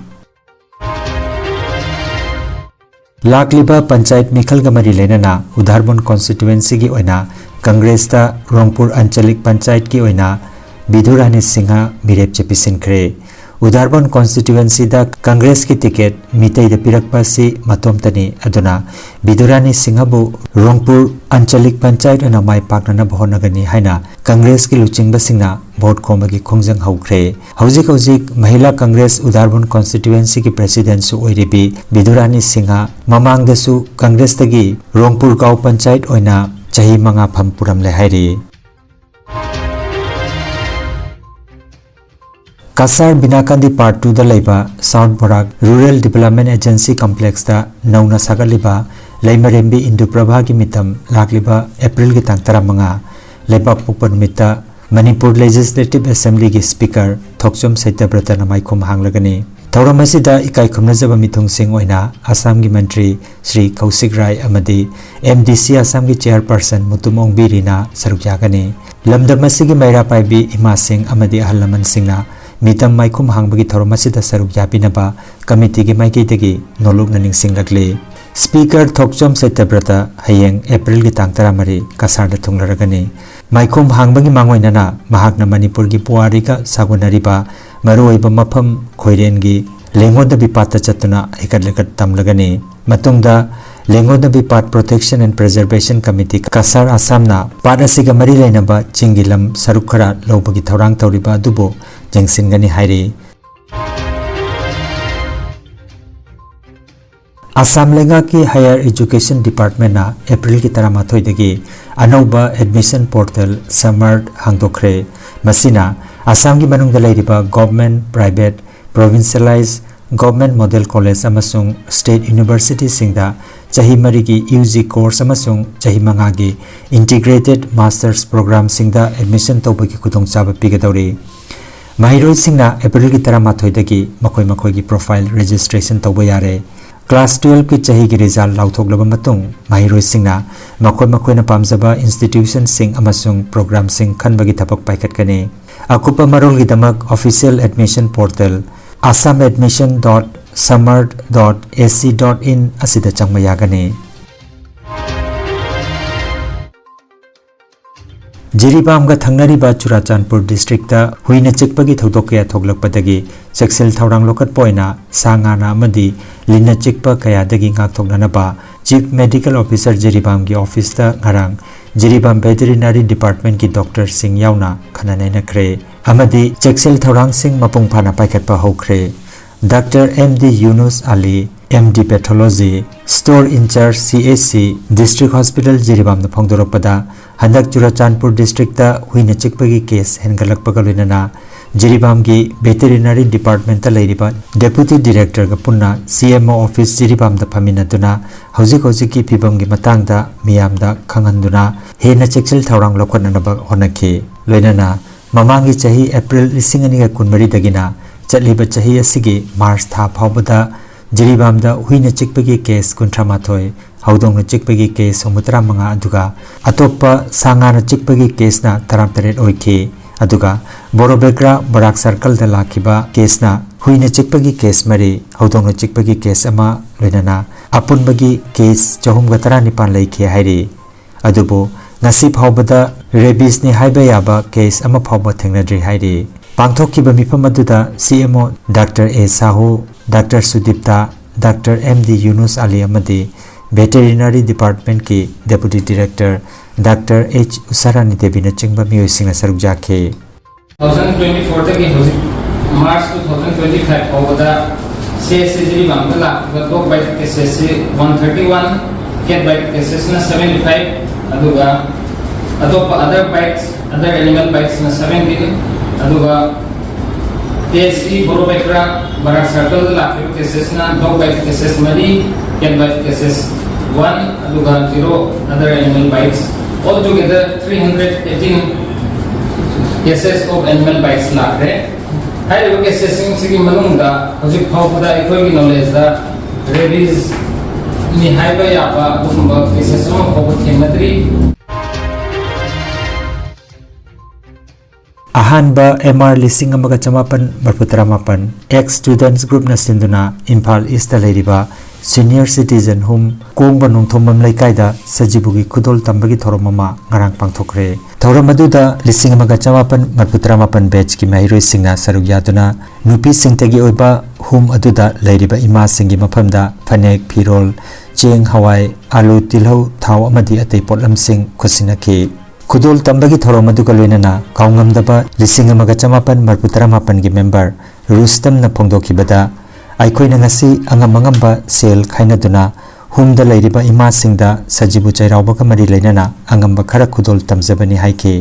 ꯂꯥꯛꯂꯤꯕ ꯄꯟꯆꯥꯌꯠ ꯃꯤꯈꯜꯒ ꯃꯔꯤ ꯂꯩꯅꯅ ꯎꯗꯥꯔꯕꯣꯟ constituency ꯒꯤ ꯑꯣꯏꯅ ꯀꯪꯒ꯭ꯔꯦꯁꯇ ꯔꯣꯡꯄꯨꯔ ꯑꯟꯆꯂꯤꯛ ꯄꯟꯆꯥꯌꯠꯀꯤ ꯑꯣꯏꯅ ꯕꯤꯗꯨꯔꯥꯅꯤ ꯁꯤꯡꯍ ꯃꯤꯔꯦꯞ ꯆꯦ ꯄꯤꯁꯤꯟꯈ꯭ꯔꯦ꯫ ꯎꯗꯥꯔꯕꯣꯟ constituency ꯗ ꯀꯪꯒ꯭ꯔꯦꯁꯀꯤ ticket ꯃꯤꯇꯩꯗ ꯄꯤꯔꯛꯄ ꯑꯁꯤ ꯃꯇꯣꯝꯇꯅꯤ, ꯑꯗꯨꯅ ꯕꯤꯗꯨꯔꯥꯅꯤ ꯁꯤꯡꯍꯕꯨ ꯔꯣꯡꯄꯨꯔ ꯑꯟꯆꯂꯤꯛ ꯄꯟꯆꯥꯌꯠ ꯑꯣꯏꯅ ꯃꯥꯏ ꯄꯥꯛꯅꯅꯕ ꯍꯣꯠꯅꯒꯅꯤ ꯍꯥꯏꯅ ꯀꯪꯒ꯭ꯔꯦꯁꯀꯤ ꯂꯨꯆꯤꯡꯕꯁꯤꯡꯅ vote ꯈꯣꯝꯕꯒꯤ ꯈꯣꯡꯖꯪ ꯍꯧꯈ꯭ꯔꯦ꯫ ꯍꯧꯖꯤꯛ ꯍꯧꯖꯤꯛ ꯃꯍꯤꯂꯥ ꯀꯪꯒ꯭ꯔꯦꯁ ꯎꯗꯥꯔꯕꯣꯟ constituency ꯒꯤ president ꯁꯨ ꯑꯣꯏꯔꯤꯕꯤ ꯕꯤꯗꯨꯔꯥꯅꯤ ꯁꯤꯡꯍ ꯃꯃꯥꯡꯗꯁꯨ ꯀꯪꯒ꯭ꯔꯦꯁꯇꯒꯤ ꯔꯣꯡꯄꯨꯔ ꯒꯥꯎ ꯄꯟꯆꯥꯌꯠ ꯑꯣꯏꯅ ꯆꯍꯤ ꯃꯉꯥ ꯐꯝ ꯄꯨꯔꯝꯂꯦ ꯍꯥꯏꯔꯤ꯫ ꯀꯁꯥꯔ ꯕꯤꯅꯥꯀꯥꯟꯗꯤ Part two ꯗ ꯂꯩꯕ South Barak Rural Development Agency Complex ꯇ ꯅꯧꯅ ꯁꯥꯒꯠꯂꯤꯕ ꯂꯩꯃꯔꯦꯝꯕꯤ ꯏꯟꯗꯨꯄ꯭ꯔꯚꯥꯒꯤ ꯃꯤꯇꯝ ꯂꯥꯛꯂꯤꯕ ꯑꯦꯄ꯭ꯔꯤꯜꯒꯤ ꯇꯥꯡ ꯇꯔꯥꯃꯉꯥ, ꯂꯩꯕꯥꯛꯄꯣꯛꯄ ꯅꯨꯃꯤꯠꯇ ꯃꯅꯤꯄꯨꯔ Legislative Assemblyꯒꯤ Speaker ꯊꯣꯛꯆꯣꯝ ꯁꯩꯇꯕ꯭ꯔꯇꯅ ꯃꯥꯏꯈꯨꯝ ꯍꯥꯡꯂꯒꯅꯤ꯫ ꯊꯧꯔꯝ ꯑꯁꯤꯗ ꯏꯀꯥꯏ ꯈꯨꯝꯅꯖꯕ ꯃꯤꯊꯨꯡꯁꯤꯡ ꯑꯣꯏꯅ ꯑꯁꯥꯝꯒꯤ ꯃꯟꯇ꯭ꯔꯤ ꯁ꯭ꯔꯤ ꯀꯧꯁꯤꯛ ꯔꯥꯏ ꯑꯃꯗꯤ MDC ꯑꯁꯥꯝꯒꯤ Chairperson ꯃꯨꯇꯨꯝ ꯑꯣꯡꯕꯤ ꯔꯤꯅꯥ ꯁꯔꯨꯛ ꯌꯥꯒꯅꯤ꯫ ꯂꯝꯗꯝ ꯑꯁꯤꯒꯤ ꯃꯩꯔꯥ ꯄꯥꯏꯕꯤ ꯏꯃꯥꯁꯤꯡ ꯑꯃꯗꯤ ꯑꯍꯜ ꯂꯃꯟꯁꯤꯡꯅ ꯃꯤꯇꯝ ꯃꯥꯏꯈꯨꯝ ꯍꯥꯡꯕꯒꯤ ꯊꯧꯔꯝ ꯑꯁꯤꯗ ꯁꯔꯨꯛ ꯌꯥꯕꯤꯅꯕ committeeꯒꯤ ꯃꯥꯏꯀꯩꯗꯒꯤ ꯅꯣꯂꯨꯛꯅ ꯅꯤꯡꯁꯤꯡꯂꯛꯂꯤ꯫ Speaker ꯊꯣꯛꯆꯣꯝ ꯁꯩꯇꯕ꯭ꯔꯇ ꯍꯌꯦꯡ ꯑꯦꯄ꯭ꯔꯤꯜꯒꯤ ꯇꯥꯡ ꯇꯔꯥꯃꯔꯤ ꯀꯁꯥꯔꯗ ꯊꯨꯡꯂꯔꯒꯅꯤ꯫ ꯃꯥꯏꯈꯨꯝ ꯍꯥꯡꯕꯒꯤ ꯃꯥꯡꯑꯣꯏꯅꯅ ꯃꯍꯥꯛꯅ ꯃꯅꯤꯄꯨꯔꯒꯤ ꯄꯨꯋꯥꯔꯤꯒ ꯁꯥꯒꯣꯟꯅꯔꯤꯕ ꯃꯔꯨꯑꯣꯏꯕ ꯃꯐꯝ ꯈꯣꯏꯔꯦꯟꯒꯤ ꯂꯦꯡꯒꯣꯟꯗꯕꯤ ꯄꯥꯠꯇ ꯆꯠꯇꯨꯅ ꯍꯩꯀꯠ ꯂꯩꯀꯠ ꯇꯝꯂꯒꯅꯤ꯫ ꯃꯇꯨꯡꯗ ꯂꯦꯡꯒꯣꯟꯗꯕꯤ ꯄꯥꯠ Protection and Preservation Committee Cachar ꯑꯁꯥꯝꯅ ꯄꯥꯠ ꯑꯁꯤꯒ ꯃꯔꯤ ꯂꯩꯅꯕ ꯆꯤꯡꯒꯤ ꯂꯝ ꯁꯔꯨꯛ ꯈꯔ ꯂꯧꯕꯒꯤ ꯊꯧꯔꯥꯡ ꯇꯧꯔꯤꯕ ꯑꯗꯨꯕꯨ ꯌꯦꯡꯁꯤꯟꯒꯅꯤ ꯍꯥꯏꯔꯤ꯫ ꯑꯁꯥꯝ ꯂꯩꯉꯥꯛꯀꯤ Higher Education Departmentꯅ ꯑꯦꯄ꯭ꯔꯤꯜꯒꯤ ꯇꯔꯥꯃꯥꯊꯣꯏꯗꯒꯤ ꯑꯅꯧꯕ admission portal Samarth ꯍꯥꯡꯗꯣꯛꯈ꯭ꯔꯦ꯫ ꯃꯁꯤꯅ ꯑꯁꯥꯝꯒꯤ ꯃꯅꯨꯡꯗ ꯂꯩꯔꯤꯕ government, private, provincialized, government model college ꯑꯃꯁꯨꯡ state universityꯁꯤꯡꯗ ꯆꯍꯤ ꯃꯔꯤꯒꯤ UG course ꯑꯃꯁꯨꯡ ꯆꯍꯤ ꯃꯉꯥꯒꯤ integrated master's programꯁꯤꯡꯗ admission ꯇꯧꯕꯒꯤ ꯈꯨꯗꯣꯡꯆꯥꯕ ꯄꯤꯒꯗꯧꯔꯤ꯫ ꯃꯍꯩꯔꯣꯏꯁꯤꯡꯅ ꯑꯦꯄ꯭ꯔꯤꯜꯒꯤ ꯇꯔꯥꯃꯥꯊꯣꯏꯗꯒꯤ ꯃꯈꯣꯏ ꯃꯈꯣꯏꯒꯤ profile registration ꯇꯧꯕ ꯌꯥꯔꯦ꯫ Class twelveꯀꯤ ꯆꯍꯤꯒꯤ result ꯂꯥꯎꯊꯣꯛꯂꯕ ꯃꯇꯨꯡ, ꯃꯍꯩꯔꯣꯏꯁꯤꯡꯅ ꯃꯈꯣꯏ ꯃꯈꯣꯏꯅ ꯄꯥꯝꯖꯕ institutionꯁꯤꯡ ꯑꯃꯁꯨꯡ programꯁꯤꯡ ꯈꯟꯕꯒꯤ ꯊꯕꯛ ꯄꯥꯏꯈꯠꯀꯅꯤ꯫ ꯑꯀꯨꯞꯄ ꯃꯔꯣꯜꯒꯤꯗꯃꯛ official admission portal assam admission dot samarth dot ac dot in ꯑꯁꯤꯗ ꯆꯪꯕ ꯌꯥꯒꯅꯤ꯫ ꯖꯤꯔꯤꯕꯥꯝꯒ ꯊꯪꯅꯔꯤꯕ ꯆꯨꯔꯥꯆꯥꯟꯄꯨꯔ districtꯇ ꯍꯨꯏꯅ ꯆꯤꯛꯄꯒꯤ ꯊꯧꯗꯣꯛ ꯀꯌꯥ ꯊꯣꯛꯂꯛꯄꯗꯒꯤ ꯆꯦꯛꯁꯤꯜ ꯊꯧꯔꯥꯡ ꯂꯧꯈꯠꯄ ꯑꯣꯏꯅ ꯁꯥ ꯉꯥꯅ ꯑꯃꯗꯤ ꯂꯤꯟꯅ ꯆꯤꯛꯄ ꯀꯌꯥꯗꯒꯤ ꯉꯥꯛꯊꯣꯛꯅꯅꯕ Chief Medical Officer ꯖꯤꯔꯤꯕꯥꯝꯒꯤ officeꯇ ꯉꯔꯥꯡ ꯖꯤꯔꯤꯕꯥꯝ Veterinary Departmentꯀꯤ doctorꯁꯤꯡ ꯌꯥꯎꯅ ꯈꯟꯅ ꯅꯩꯅꯈ꯭ꯔꯦ ꯑꯃꯗꯤ ꯆꯦꯛꯁꯤꯜ ꯊꯧꯔꯥꯡꯁꯤꯡ ꯃꯄꯨꯡ ꯐꯥꯅ ꯄꯥꯏꯈꯠꯄ ꯍꯧꯈ꯭ꯔꯦ꯫ Doctor M D Yunus Ali, M D pathology, store in-charge ꯁꯤ ꯑꯦꯆ ꯁꯤ ꯗꯤꯁꯇ꯭ꯔꯤꯛ ꯍꯣꯁꯄꯤꯇꯥꯜ ꯖꯤꯔꯤꯕꯥꯝꯅ ꯐꯣꯡꯗꯣꯔꯛꯄꯗ, ꯍꯟꯗꯛ ꯆꯨꯔꯆꯥꯟꯄꯨꯔ ꯗꯤꯁꯇ꯭ꯔꯤꯛꯇ ꯍꯨꯏꯅ ꯆꯤꯛꯄꯒꯤ ꯀꯦꯁ ꯍꯦꯟꯒꯠꯂꯛꯄꯒ ꯂꯣꯏꯅꯅ ꯖꯤꯔꯤꯕꯥꯝꯒꯤ ꯚꯦꯇꯦꯔꯤꯅꯔꯤ ꯗꯤꯄꯥꯔꯠꯃꯦꯟꯇ ꯂꯩꯔꯤꯕ ꯗꯦꯄꯨꯇꯤ ꯗꯤꯔꯦꯛꯇꯔꯒ ꯄꯨꯟꯅ ꯁꯤ ꯑꯦꯝ ꯑꯣ ꯑꯣꯐꯤꯁ ꯖꯤꯔꯤꯕꯥꯝꯗ ꯐꯝꯃꯤꯟꯅꯗꯨꯅ ꯍꯧꯖꯤꯛ ꯍꯧꯖꯤꯛꯀꯤ ꯐꯤꯕꯝꯒꯤ ꯃꯇꯥꯡꯗ ꯃꯤꯌꯥꯝꯗ ꯈꯪꯍꯟꯗꯨꯅ ꯍꯦꯟꯅ ꯆꯦꯛꯁꯤꯜ ꯊꯧꯔꯥꯡ ꯂꯧꯈꯠꯅꯅꯕ ꯍꯣꯠꯅꯈꯤ꯫ ꯂꯣꯏꯅꯅ ꯃꯃꯥꯡꯒꯤ ꯆꯍꯤ ꯑꯦꯄ꯭ꯔꯤꯜ ꯂꯤꯁꯤꯡ ꯑꯅꯤꯒ ꯀꯨꯟꯃꯔꯤꯗꯒꯤꯅ ꯆꯠꯂꯤꯕ ꯆꯍꯤ ꯑꯁꯤꯒꯤ ꯃꯥꯔꯆ ꯊꯥ ꯐꯥꯎꯕꯗ ꯖꯤꯔꯤꯕꯥꯝꯗ ꯍꯨꯏꯅ ꯆꯤꯛꯄꯒꯤ ꯀꯦꯁ ꯀꯨꯟꯊ꯭ꯔꯥ ꯃꯥꯊꯣꯏ, ꯍꯧꯗꯣꯡꯅ ꯆꯤꯛꯄꯒꯤ ꯀꯦꯁ ꯍꯨꯝꯐꯨꯇꯔꯥ ꯃꯉꯥ, ꯑꯗꯨꯒ ꯑꯇꯣꯞꯄ ꯁꯥ ꯉꯥꯅ ꯆꯤꯛꯄꯒꯤ ꯀꯦꯁꯅ ꯇꯔꯥꯇꯔꯦꯠ ꯑꯣꯏꯈꯤ꯫ ꯑꯗꯨꯒ ꯕꯣꯔꯣꯕꯦꯒ꯭ꯔꯥ ꯕꯔꯥꯛ ꯁꯔꯀꯜꯗ ꯂꯥꯛꯈꯤꯕ ꯀꯦꯁꯅ ꯍꯨꯏꯅ ꯆꯤꯛꯄꯒꯤ ꯀꯦꯁ ꯃꯔꯤ, ꯍꯧꯗꯣꯡꯅ ꯆꯤꯛꯄꯒꯤ ꯀꯦꯁ ꯑꯃ, ꯂꯣꯏꯅꯅ ꯑꯄꯨꯟꯕꯒꯤ ꯀꯦꯁ ꯆꯍꯨꯝꯒ ꯇꯔꯥꯅꯤꯄꯥꯟ ꯂꯩꯈꯤ ꯍꯥꯏꯔꯤ꯫ ꯑꯗꯨꯕꯨ ꯉꯁꯤ ꯐꯥꯎꯕꯗ ꯔꯦꯕꯤꯁꯅꯤ ꯍꯥꯏꯕ ꯌꯥꯕ ꯀꯦꯁ ꯑꯃ ꯐꯥꯎꯕ ꯊꯦꯡꯅꯗ꯭ꯔꯤ ꯍꯥꯏꯔꯤ꯫ ꯄꯥꯡꯊꯣꯛꯈꯤꯕ ꯃꯤꯐꯝ ꯑꯗꯨꯗ ꯁꯤ ꯑꯦꯝ ꯑꯣ ꯗꯥꯛꯇꯔ ꯑꯦ Shahu, doctor ꯁꯨꯗꯤꯞꯇꯥ, doctor M D ꯌꯨꯅꯨꯁ ꯑꯂꯤ ꯑꯃꯗꯤ ꯚꯦꯇꯦꯔꯤꯅꯔꯤ ꯗꯤꯄꯥꯔꯠꯃꯦꯟꯠꯀꯤ ꯗꯦꯄꯨꯇꯤ ꯗꯤꯔꯦꯛꯇꯔ ꯗꯥꯛꯇꯔ ꯑꯩꯆ ꯎꯁꯥꯔꯥꯅꯤ ꯗꯦꯕꯤꯅꯆꯤꯡꯕ ꯃꯤꯑꯣꯏꯁꯤꯡꯅ ꯁꯔꯨꯛ ꯌꯥꯈꯤ꯫ Two thousand twenty-fourꯗꯒꯤ ꯍꯧꯖꯤꯛ March two thousand twenty-five ꯐꯥꯎꯕꯗ ꯁꯤ ꯑꯦꯆ ꯁꯤ ꯖꯤꯔꯤꯕꯥꯝꯗ ꯂꯥꯛꯈꯤꯕ dog bite cases ꯁꯤ one thirty-one, cat bite cases ꯅ seventy-five, ꯑꯗꯨꯒ ꯑꯇꯣꯞꯄ other bites, other animal bites ꯅ seventeen, ꯑꯗꯨꯒ ꯄꯤ ꯑꯩꯆ ꯁꯤ ꯕꯣꯔꯣꯕꯦꯀ꯭ꯔꯥ ꯕꯔꯥꯛ ꯁꯔꯀꯜꯗ ꯂꯥꯛꯈꯤꯕ cases ꯅ dog bite cases ꯃꯔꯤ, cat bite cases one, ꯑꯗꯨꯒ zero other animal bites, all together three hundred eighteen cases of animal bites ꯂꯥꯛꯈ꯭ꯔꯦ꯫ ꯍꯥꯏꯔꯤꯕ cases ꯁꯤꯡꯁꯤꯒꯤ ꯃꯅꯨꯡꯗ ꯍꯧꯖꯤꯛ ꯐꯥꯎꯕꯗ ꯑꯩꯈꯣꯏꯒꯤ knowledge ꯗ rabies ꯅꯤ ꯍꯥꯏꯕ ꯌꯥꯕ ꯑꯗꯨꯒꯨꯝꯕ cases ꯑꯃ ꯐꯥꯎꯕ ꯊꯦꯡꯅꯗ꯭ꯔꯤ꯫ ꯑꯍꯥꯟꯕ ꯑꯦꯝ ꯑꯥꯔ ꯂꯤꯁꯤꯡ ꯑꯃꯒ ꯆꯃꯥꯄꯟ ꯃꯔꯤꯐꯨ ꯇꯔꯥꯃꯥꯄꯟ Ex Students Group ꯅ ꯁꯤꯟꯗꯨꯅ ꯏꯝꯐꯥꯜ ꯏꯁꯇ ꯂꯩꯔꯤꯕ Senior Citizen Home ꯀꯣꯡꯕ ꯅꯣꯡꯊꯣꯝꯕꯝ ꯂꯩꯀꯥꯏꯗ ꯁꯖꯤꯕꯨꯒꯤ ꯈꯨꯗꯣꯜ ꯇꯝꯕꯒꯤ ꯊꯧꯔꯝ ꯑꯃ ꯉꯔꯥꯡ ꯄꯥꯡꯊꯣꯛꯈ꯭ꯔꯦ꯫ ꯊꯧꯔꯝ ꯑꯗꯨꯗ ꯂꯤꯁꯤꯡ ꯑꯃꯒ ꯆꯃꯥꯄꯟ ꯃꯔꯤꯐꯨ ꯇꯔꯥꯃꯥꯄꯟ batch ꯀꯤ ꯃꯍꯩꯔꯣꯏꯁꯤꯡꯅ ꯁꯔꯨꯛ ꯌꯥꯗꯨꯅ ꯅꯨꯄꯤꯁꯤꯡꯇꯒꯤ ꯑꯣꯏꯕ home ꯑꯗꯨꯗ ꯂꯩꯔꯤꯕ ꯏꯃꯥꯁꯤꯡꯒꯤ ꯃꯐꯝꯗ ꯐꯅꯦꯛ, ꯐꯤꯔꯣꯜ, ꯆꯦꯡ, ꯍꯋꯥꯏ, ꯑꯥꯂꯨ, ꯇꯤꯜꯍꯧ, ꯊꯥꯎ ꯑꯃꯗꯤ ꯑꯇꯩ ꯄꯣꯠꯂꯝꯁꯤꯡ ꯈꯨꯠꯁꯤꯟꯅꯈꯤ꯫ ꯈꯨꯗꯣꯜ ꯇꯝꯕꯒꯤ ꯊꯧꯔꯝ ꯑꯗꯨꯒ ꯂꯣꯏꯅꯅ ꯀꯥꯎꯉꯝꯗꯕ ꯂꯤꯁꯤꯡ ꯑꯃꯒ ꯆꯃꯥꯄꯟ ꯃꯔꯤꯐꯨ ꯇꯔꯥꯃꯥꯄꯟꯒꯤ member ꯔꯨꯁꯇꯝꯅ ꯐꯣꯡꯗꯣꯛꯈꯤꯕꯗ, ꯑꯩꯈꯣꯏꯅ ꯉꯁꯤ ꯑꯉꯝ ꯑꯉꯝꯕ ꯁꯦꯜ ꯈꯥꯏꯅꯗꯨꯅ ꯍꯣꯝꯗ ꯂꯩꯔꯤꯕ ꯏꯃꯥꯁꯤꯡꯗ ꯁꯖꯤꯕꯨ ꯆꯩꯔꯥꯎꯕꯒ ꯃꯔꯤ ꯂꯩꯅꯅ ꯑꯉꯝꯕ ꯈꯔ ꯈꯨꯗꯣꯜ ꯇꯝꯖꯕꯅꯤ ꯍꯥꯏꯈꯤ꯫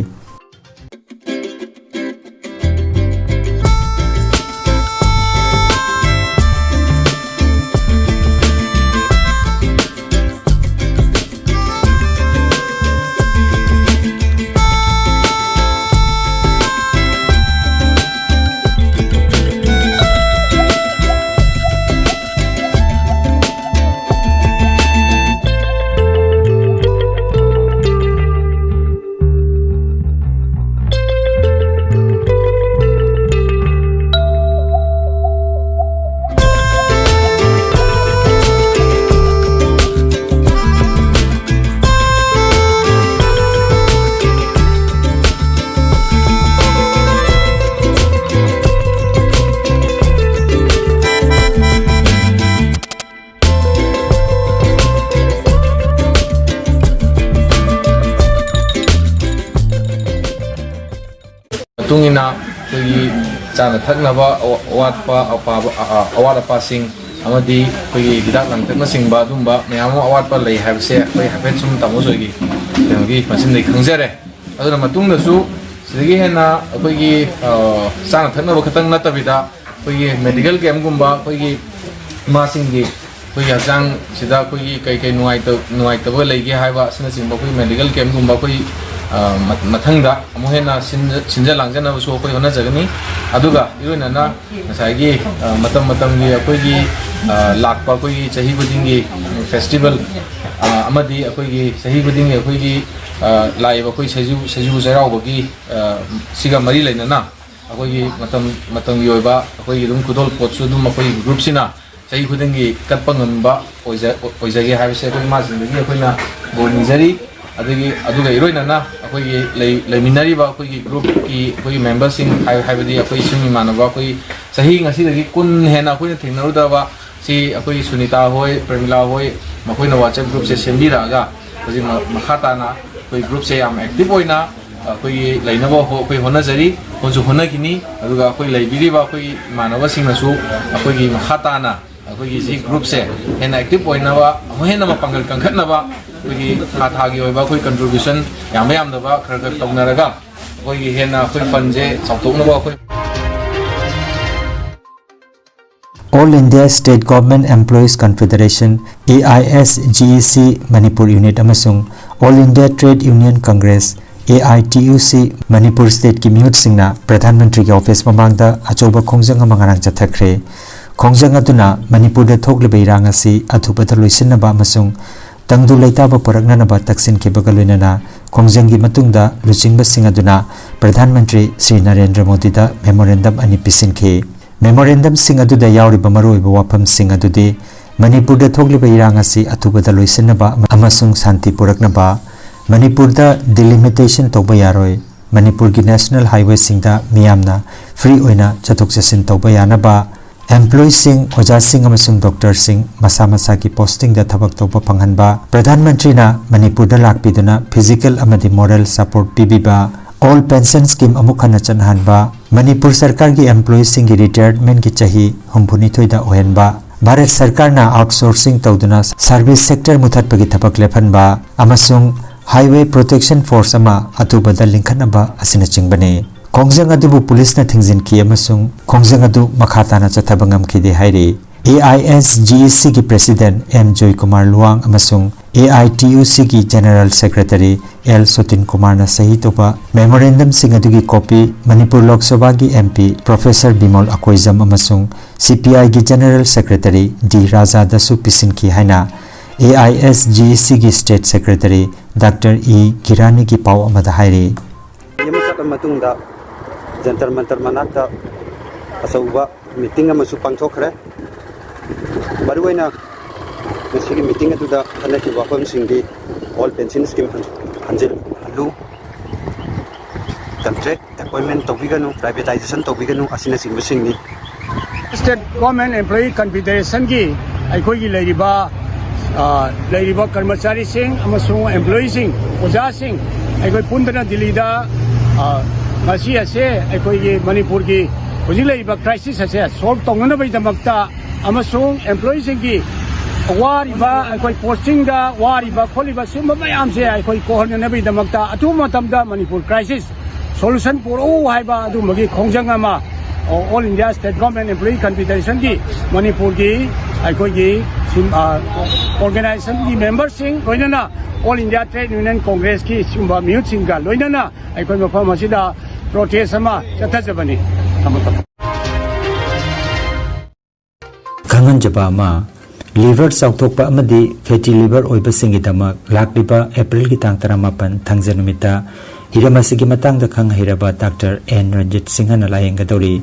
ꯃꯇꯨꯡ ꯏꯟꯅ ꯑꯩꯈꯣꯏꯒꯤ ꯆꯥꯅ ꯊꯛꯅꯕ ꯑꯋꯥꯠꯄ ꯑꯄꯥꯕ, ꯑ, ꯑ, ꯑꯋꯥꯠ ꯑꯄꯥꯁꯤꯡ ꯑꯃꯗꯤ ꯑꯩꯈꯣꯏꯒꯤ ꯍꯤꯗꯥꯛ ꯂꯥꯡꯊꯛꯅꯆꯤꯡꯕ ꯑꯗꯨꯝꯕ ꯃꯌꯥꯝ ꯑꯃ ꯑꯋꯥꯠꯄ ꯂꯩ ꯍꯥꯏꯕꯁꯦ ꯑꯩꯈꯣꯏ ꯍꯥꯏꯐꯦꯠ ꯁꯨꯝ ꯇꯥꯃꯣ ꯖꯣꯏꯒꯤ ꯀꯩꯅꯣꯒꯤ ꯃꯆꯤꯟꯗꯒꯤ ꯈꯪꯖꯔꯦ꯫ ꯑꯗꯨꯅ ꯃꯇꯨꯡꯗꯁꯨ ꯁꯤꯗꯒꯤ ꯍꯦꯟꯅ ꯑꯩꯈꯣꯏꯒꯤ, ꯑ, ꯆꯥꯅ ꯊꯛꯅꯕ ꯈꯛꯇꯪ ꯅꯠꯇꯕꯤꯗ ꯑꯩꯈꯣꯏꯒꯤ ꯃꯦꯗꯤꯀꯦꯜ ꯀꯦꯝꯒꯨꯝꯕ ꯑꯩꯈꯣꯏꯒꯤ ꯏꯃꯥꯁꯤꯡꯒꯤ ꯑꯩꯈꯣꯏꯒꯤ ꯍꯛꯆꯥꯡꯁꯤꯗ ꯑꯩꯈꯣꯏꯒꯤ ꯀꯩ ꯀꯩ ꯅꯨꯡꯉꯥꯏꯇ-, ꯅꯨꯡꯉꯥꯏꯇꯕ ꯂꯩꯒꯦ ꯍꯥꯏꯕ ꯑꯁꯤꯅꯆꯤꯡꯕ ꯑꯩꯈꯣꯏꯒꯤ ꯃꯦꯗꯤꯀꯦꯜ ꯀꯦꯝꯒꯨꯝꯕ ꯑꯩꯈꯣꯏ, ꯑ, ꯃ-, ꯃꯊꯪꯗ ꯑꯃꯨꯛ ꯍꯦꯟꯅ ꯁꯤꯟꯖ-, ꯁꯤꯟꯖ ꯂꯥꯡꯖꯅꯕꯁꯨ ꯑꯩꯈꯣꯏ ꯍꯣꯠꯅꯖꯒꯅꯤ꯫ ꯑꯗꯨꯒ ꯏꯔꯣꯏꯅꯅ ꯉꯁꯥꯏꯒꯤ, ꯑ, ꯃꯇꯝ ꯃꯇꯝꯒꯤ ꯑꯩꯈꯣꯏꯒꯤ, ꯑ, ꯂꯥꯛꯄ ꯑꯩꯈꯣꯏꯒꯤ ꯆꯍꯤ ꯈꯨꯗꯤꯡꯒꯤ ꯐꯦꯁꯇꯤꯚꯦꯜ, ꯑ, ꯑꯃꯗꯤ ꯑꯩꯈꯣꯏꯒꯤ ꯆꯍꯤ ꯈꯨꯗꯤꯡꯒꯤ ꯑꯩꯈꯣꯏꯒꯤ, ꯑ, ꯂꯥꯛꯏꯕ ꯑꯩꯈꯣꯏ ꯁꯖꯤꯕꯨ, ꯁꯖꯤꯕꯨ ꯆꯩꯔꯥꯎꯕꯒꯤ, ꯑ, ꯁꯤꯒ ꯃꯔꯤ ꯂꯩꯅꯅ ꯑꯩꯈꯣꯏꯒꯤ ꯃꯇꯝ ꯃꯇꯝꯒꯤ ꯑꯣꯏꯕ ꯑꯩꯈꯣꯏꯒꯤ ꯑꯗꯨꯝ ꯈꯨꯗꯣꯜꯄꯣꯠꯁꯨ ꯑꯗꯨꯝ ꯑꯩꯈꯣꯏꯒꯤ ꯒ꯭ꯔꯨꯞꯁꯤꯅ ꯆꯍꯤ ꯈꯨꯗꯤꯡꯒꯤ ꯀꯠꯄ ꯉꯝꯕ ꯑꯣꯏꯖ-, ꯑꯣꯏꯖꯒꯦ ꯍꯥꯏꯕꯁꯦ ꯑꯩꯈꯣꯏ ꯏꯃꯥꯁꯤꯡꯗꯒꯤ ꯑꯩꯈꯣꯏꯅ ꯕꯣꯔ ꯅꯤꯖꯔꯤ꯫ ꯑꯗꯒꯤ ꯑꯗꯨꯒ ꯏꯔꯣꯏꯅꯅ ꯑꯩꯈꯣꯏꯒꯤ ꯂꯩ-, ꯂꯩꯃꯤꯟꯅꯔꯤꯕ ꯑꯩꯈꯣꯏꯒꯤ ꯒ꯭ꯔꯨꯞꯀꯤ ꯑꯩꯈꯣꯏꯒꯤ ꯃꯦꯝꯕꯔꯁꯤꯡ ꯍꯥꯏ-, ꯍꯥꯏꯕꯗꯤ ꯑꯩꯈꯣꯏ ꯏꯁꯨꯡ ꯏꯃꯥꯟꯅꯕ ꯑꯩꯈꯣꯏ ꯆꯍꯤ ꯉꯁꯤꯗꯒꯤ ꯀꯨꯟ ꯍꯦꯟꯅ ꯑꯩꯈꯣꯏꯅ ꯊꯦꯡꯅꯔꯨꯗꯕ ꯁꯤ ꯑꯩꯈꯣꯏ ꯁꯨꯅꯤꯇꯥ ꯍꯣꯏ, ꯄ꯭ꯔꯦꯃꯤꯂꯥ ꯍꯣꯏ, ꯃꯈꯣꯏꯅ WhatsApp ꯒ꯭ꯔꯨꯞꯁꯦ ꯁꯦꯝꯕꯤꯔꯛꯑꯒ ꯍꯧꯖꯤꯛ ꯃ-, ꯃꯈꯥ ꯇꯥꯅ ꯑꯩꯈꯣꯏ ꯒ꯭ꯔꯨꯞꯁꯦ ꯌꯥꯝ ꯑꯦꯛꯇꯤꯚ ꯑꯣꯏꯅ ꯑꯩꯈꯣꯏꯒꯤ ꯂꯩꯅꯕ ꯍꯣ-, ꯑꯩꯈꯣꯏ ꯍꯣꯠꯅꯖꯔꯤ꯫ ꯍꯣꯠꯁꯨ ꯍꯣꯠꯅꯈꯤꯅꯤ꯫ ꯑꯗꯨꯒ ꯑꯩꯈꯣꯏ ꯂꯩꯕꯤꯔꯤꯕ ꯑꯩꯈꯣꯏꯒꯤ ꯏꯃꯥꯟꯅꯕꯁꯤꯡꯅꯁꯨ ꯑꯩꯈꯣꯏꯒꯤ ꯃꯈꯥ ꯇꯥꯅ ꯑꯩꯈꯣꯏꯒꯤ ꯁꯤ ꯒ꯭ꯔꯨꯞꯁꯦ ꯍꯦꯟꯅ ꯑꯦꯛꯇꯤꯚ ꯑꯣꯏꯅꯕ, ꯑꯃꯨꯛ ꯍꯦꯟꯅ ꯃꯄꯥꯡꯒꯜ ꯀꯟꯈꯠꯅꯕ, ꯑꯩꯈꯣꯏꯒꯤ ꯊꯥ ꯊꯥꯒꯤ ꯑꯣꯏꯕ ꯑꯩꯈꯣꯏ ꯀꯟꯇ꯭ꯔꯤꯕ꯭ꯌꯨꯁꯟ ꯌꯥꯝꯕ ꯌꯥꯝꯗꯕ ꯈꯔ ꯈꯔ ꯇꯧꯅꯔꯒ ꯑꯩꯈꯣꯏꯒꯤ ꯍꯦꯟꯅ ꯑꯩꯈꯣꯏ ꯐꯟꯁꯦ ꯆꯥꯎꯊꯣꯛꯅꯕ ꯑꯩꯈꯣꯏ All India State Government Employees Confederation, A I S G E C, Manipur unit ꯑꯃꯁꯨꯡ All India Trade Union Congress, A I T U C, Manipur ꯁ꯭ꯇꯦꯠꯀꯤ ꯃꯤꯍꯨꯠꯁꯤꯡꯅ ꯄ꯭ꯔꯙꯥꯟ ꯃꯟꯇ꯭ꯔꯤꯒꯤ ꯑꯣꯐꯤꯁ ꯃꯃꯥꯡꯗ ꯑꯆꯧꯕ ꯈꯣꯡꯖꯪ ꯑꯃ ꯉꯔꯥꯡ ꯆꯠꯊꯈ꯭ꯔꯦ꯫ ꯈꯣꯡꯖꯪ ꯑꯗꯨꯅ ꯃꯅꯤꯄꯨꯔꯗ ꯊꯣꯛꯂꯤꯕ ꯏꯔꯥꯡ ꯑꯁꯤ ꯑꯊꯨꯕꯗ ꯂꯣꯏꯁꯤꯟꯅꯕ ꯑꯃꯁꯨꯡ ꯇꯪꯗꯨ ꯂꯩꯇꯥꯕ ꯄꯨꯔꯛꯅꯅꯕ ꯇꯛꯁꯤꯟꯈꯤꯕꯒ ꯂꯣꯏꯅꯅ ꯈꯣꯡꯖꯪꯒꯤ ꯃꯇꯨꯡꯗ ꯂꯨꯆꯤꯡꯕꯁꯤꯡ ꯑꯗꯨꯅ ꯄ꯭ꯔꯙꯥꯟ ꯃꯟꯇ꯭ꯔꯤ ꯁ꯭ꯔꯤ ꯅꯔꯦꯟꯗ꯭ꯔ ꯃꯣꯗꯤꯗ ꯃꯦꯃꯣꯔꯦꯟꯗꯝ ꯑꯅꯤ ꯄꯤꯁꯤꯟꯈꯤ꯫ ꯃꯦꯃꯣꯔꯦꯟꯗꯝꯁꯤꯡ ꯑꯗꯨꯗ ꯌꯥꯎꯔꯤꯕ ꯃꯔꯨꯑꯣꯏꯕ ꯋꯥꯐꯝꯁꯤꯡ ꯑꯗꯨꯗꯤ ꯃꯅꯤꯄꯨꯔꯗ ꯊꯣꯛꯂꯤꯕ ꯏꯔꯥꯡ ꯑꯁꯤ ꯑꯊꯨꯕꯗ ꯂꯣꯏꯁꯤꯟꯅꯕ ꯑꯃꯁꯨꯡ ꯁꯥꯟꯇꯤ ꯄꯨꯔꯛꯅꯕ, ꯃꯅꯤꯄꯨꯔꯗ ꯗꯤꯂꯤꯃꯤꯇꯦꯁꯟ ꯇꯧꯕ ꯌꯥꯔꯣꯏ, ꯃꯅꯤꯄꯨꯔꯒꯤ ꯅꯦꯁꯅꯦꯜ ꯍꯥꯏꯋꯦꯁꯤꯡꯗ ꯃꯤꯌꯥꯝꯅ ꯐ꯭ꯔꯤ ꯑꯣꯏꯅ ꯆꯠꯊꯣꯛ ꯆꯠꯁꯤꯟ ꯇꯧꯕ ꯌꯥꯅꯕ, ꯑꯦꯝꯄ꯭ꯂꯣꯌꯤꯁꯤꯡ, ꯑꯣꯖꯥꯁꯤꯡ ꯑꯃꯁꯨꯡ ꯗꯣꯛꯇꯔꯁꯤꯡ ꯃꯁꯥ ꯃꯁꯥꯒꯤ ꯄꯣꯁꯇꯤꯡꯗ ꯊꯕꯛ ꯇꯧꯕ ꯐꯪꯍꯟꯕ, ꯄ꯭ꯔꯙꯥꯟ ꯃꯟꯇ꯭ꯔꯤꯅ ꯃꯅꯤꯄꯨꯔꯗ ꯂꯥꯛꯄꯤꯗꯨꯅ ꯐꯤꯖꯤꯀꯦꯜ ꯑꯃꯗꯤ ꯃꯣꯔꯦꯜ ꯁꯄꯣꯔꯠ ꯄꯤꯕꯤꯕ, ꯑꯣꯜ ꯄꯦꯟꯁꯟ ꯁ꯭ꯀꯤꯝ ꯑꯃꯨꯛ ꯍꯟꯅ ꯆꯠꯅꯍꯟꯕ, ꯃꯅꯤꯄꯨꯔ ꯁꯔꯀꯥꯔꯒꯤ ꯑꯦꯝꯄ꯭ꯂꯣꯌꯤꯁꯤꯡꯒꯤ ꯔꯤꯇꯥꯌꯔꯃꯦꯟꯒꯤ ꯆꯍꯤ ꯍꯨꯝꯐꯨꯅꯤꯊꯣꯏꯗ ꯑꯣꯏꯍꯟꯕ, ꯚꯥꯔꯠ ꯁꯔꯀꯥꯔꯅ ꯑꯥꯎꯠꯁꯣꯔꯁꯤꯡ ꯇꯧꯗꯨꯅ ꯁꯔꯚꯤꯁ ꯁꯦꯛꯇꯔ ꯃꯨꯊꯠꯄꯒꯤ ꯊꯕꯛ ꯂꯦꯞꯍꯟꯕ ꯑꯃꯁꯨꯡ ꯍꯥꯏꯋꯦ ꯄ꯭ꯔꯣꯇꯦꯛꯁꯟ ꯐꯣꯔꯁ ꯑꯃ ꯑꯊꯨꯕꯗ ꯂꯤꯡꯈꯠꯅꯕ ꯑꯁꯤꯅꯆꯤꯡꯕꯅꯤ꯫ ꯈꯣꯡꯖꯪ ꯑꯗꯨꯕꯨ ꯄꯨꯂꯤꯁꯅ ꯊꯤꯡꯖꯤꯟꯈꯤ ꯑꯃꯁꯨꯡ ꯈꯣꯡꯖꯪ ꯑꯗꯨ ꯃꯈꯥ ꯇꯥꯅ ꯆꯠꯊꯕ ꯉꯝꯈꯤꯗꯦ ꯍꯥꯏꯔꯤ꯫ A I S G E C ꯒꯤ ꯄ꯭ꯔꯦꯁꯤꯗꯦꯟꯠ ꯑꯦꯝ ꯖꯣꯏꯀꯨꯃꯥꯔ ꯂꯨꯋꯥꯡ ꯑꯃꯁꯨꯡ A I T U C ꯒꯤ ꯖꯦꯅꯔꯦꯜ ꯁꯦꯀ꯭ꯔꯦꯇꯔꯤ ꯑꯦꯜ ꯁꯣꯇꯤꯟ ꯀꯨꯃꯥꯔꯅ ꯁꯍꯤ ꯇꯧꯕ ꯃꯦꯃꯣꯔꯦꯟꯗꯝꯁꯤꯡ ꯑꯗꯨꯒꯤ ꯀꯣꯄꯤ ꯃꯅꯤꯄꯨꯔ ꯂꯣꯛ ꯁꯚꯥꯒꯤ M P professor Bimol Akoijam ꯑꯃꯁꯨꯡ C P I ꯒꯤ ꯖꯦꯅꯔꯦꯜ ꯁꯦꯀ꯭ꯔꯦꯇꯔꯤ ꯗꯤ ꯔꯥꯖꯥꯗꯁꯨ ꯄꯤꯁꯤꯟꯈꯤ ꯍꯥꯏꯅ A I S G E C ꯒꯤ ꯁ꯭ꯇꯦꯠ ꯁꯦꯀ꯭ꯔꯦꯇꯔꯤ ꯗꯥꯛꯇꯔ ꯏ ꯒꯤꯔꯥꯅꯤꯒꯤ ꯄꯥꯎ ꯑꯃꯗ ꯍꯥꯏꯔꯤ꯫ ꯑꯃ ꯆꯠꯂ ꯃꯇꯨꯡꯗ ꯖꯟꯇꯔ ꯃꯟꯇꯔ ꯃꯅꯥꯛꯇ ꯑꯆꯧꯕ ꯃꯤꯇꯤꯡ ꯑꯃꯁꯨ ꯄꯥꯡꯊꯣꯛꯈ꯭ꯔꯦ꯫ ꯃꯔꯨꯑꯣꯏꯅ ꯉꯁꯤꯒꯤ ꯃꯤꯇꯤꯡ ꯑꯗꯨꯗ ꯈꯟꯅꯈꯤꯕ ꯋꯥꯐꯝꯁꯤꯡꯗꯤ ꯑꯣꯜ ꯄꯦꯟꯁꯤꯟ ꯁ꯭ꯀꯤꯝ ꯍꯟꯖꯤꯜꯍꯜꯂꯨ, ꯀꯟꯇ꯭ꯔꯦꯛ ꯑꯦꯄꯣꯏꯟꯃꯦꯟ ꯇꯧꯕꯤꯒꯅꯨ, ꯄ꯭ꯔꯥꯏꯚꯦꯇꯥꯏꯖꯦꯁꯟ ꯇꯧꯕꯤꯒꯅꯨ ꯑꯁꯤꯅꯆꯤꯡꯕꯁꯤꯡꯅꯤ꯫ ꯁ꯭ꯇꯦꯠ ꯒꯣꯔꯃꯦꯟ ꯑꯦꯝꯄ꯭ꯂꯣꯌꯤ ꯀꯟꯐꯦꯗꯔꯦꯁꯟꯒꯤ ꯑꯩꯈꯣꯏꯒꯤ ꯂꯩꯔꯤꯕ, ꯑ, ꯂꯩꯔꯤꯕ ꯀꯔꯃꯆꯥꯔꯤꯁꯤꯡ ꯑꯃꯁꯨꯡ ꯑꯦꯝꯄ꯭ꯂꯣꯌꯤꯁꯤꯡ, ꯑꯣꯖꯥꯁꯤꯡ, ꯑꯩꯈꯣꯏ ꯄꯨꯟꯗꯨꯅ ꯗꯤꯜꯂꯤꯗ, ꯑ, ꯃꯁꯤ ꯑꯁꯦ ꯑꯩꯈꯣꯏꯒꯤ ꯃꯅꯤꯄꯨꯔꯒꯤ ꯍꯧꯖꯤꯛ ꯂꯩꯔꯤꯕ ꯀ꯭ꯔꯥꯏꯁꯤꯁ ꯑꯁꯦ ꯁꯣꯜꯕ ꯇꯧꯅꯅꯕꯒꯤꯗꯃꯛꯇ ꯑꯃꯁꯨꯡ ꯑꯦꯝꯄ꯭ꯂꯣꯌꯤꯁꯤꯡꯒꯤ ꯋꯥꯔꯤꯕ, ꯑꯩꯈꯣꯏ ꯄꯣꯁꯇꯤꯡꯗ ꯋꯥꯔꯤꯕ ꯈꯣꯠꯂꯤꯕ ꯁꯤꯒꯨꯝꯕ ꯃꯌꯥꯝꯁꯦ ꯑꯩꯈꯣꯏ ꯀꯣꯛꯍꯟꯅꯅꯕꯒꯤꯗꯃꯛꯇ ꯑꯊꯨꯕ ꯃꯇꯝꯗ ꯃꯅꯤꯄꯨꯔ ꯀ꯭ꯔꯥꯏꯁꯤꯁ ꯁꯣꯂꯨꯁꯟ ꯄꯨꯔꯛꯎ ꯍꯥꯏꯕ ꯑꯗꯨꯝꯕꯒꯤ ꯈꯣꯡꯖꯪ ꯑꯃ All India State Government Employee Confederationꯒꯤ ꯃꯅꯤꯄꯨꯔꯒꯤ ꯑꯩꯈꯣꯏꯒꯤ ꯁꯤꯝ-, ꯑ, ꯑꯣꯔꯒꯅꯥꯏꯖꯦꯁꯟꯒꯤ ꯃꯦꯝꯕꯔꯁꯤꯡ, ꯂꯣꯏꯅꯅ All India Trade Union Congressꯀꯤ ꯁꯤꯒꯨꯝꯕ ꯃꯤꯍꯨꯠꯁꯤꯡꯒ ꯂꯣꯏꯅꯅ ꯑꯩꯈꯣꯏ ꯃꯐꯝ ꯑꯁꯤꯗ ꯄ꯭ꯔꯣꯇꯦꯁ ꯑꯃ ꯆꯠꯊꯖꯕꯅꯤ꯫ ꯊꯝꯃꯣ, ꯊꯝꯃꯣ꯫ ꯈꯪꯍꯟꯖꯕ ꯑꯃ, ꯂꯤꯚꯔ ꯆꯥꯎꯊꯣꯛꯄ ꯑꯃꯗꯤ ꯐꯦꯇꯤ ꯂꯤꯚꯔ ꯑꯣꯏꯕꯁꯤꯡꯒꯤꯗꯃꯛ ꯂꯥꯛꯂꯤꯕ ꯑꯦꯄ꯭ꯔꯤꯜꯒꯤ ꯇꯥꯡ ꯇꯔꯥꯃꯥꯄꯟ, ꯊꯥꯡꯖ ꯅꯨꯃꯤꯠꯇ ꯍꯤꯔꯝ ꯑꯁꯤꯒꯤ ꯃꯇꯥꯡꯗ ꯈꯪ ꯍꯩꯔꯕ ꯗꯥꯛꯇꯔ ꯑꯦꯟ ꯔꯟꯖꯤꯠ ꯁꯤꯡꯍꯅ ꯂꯥꯌꯦꯡꯒꯗꯧꯔꯤ꯫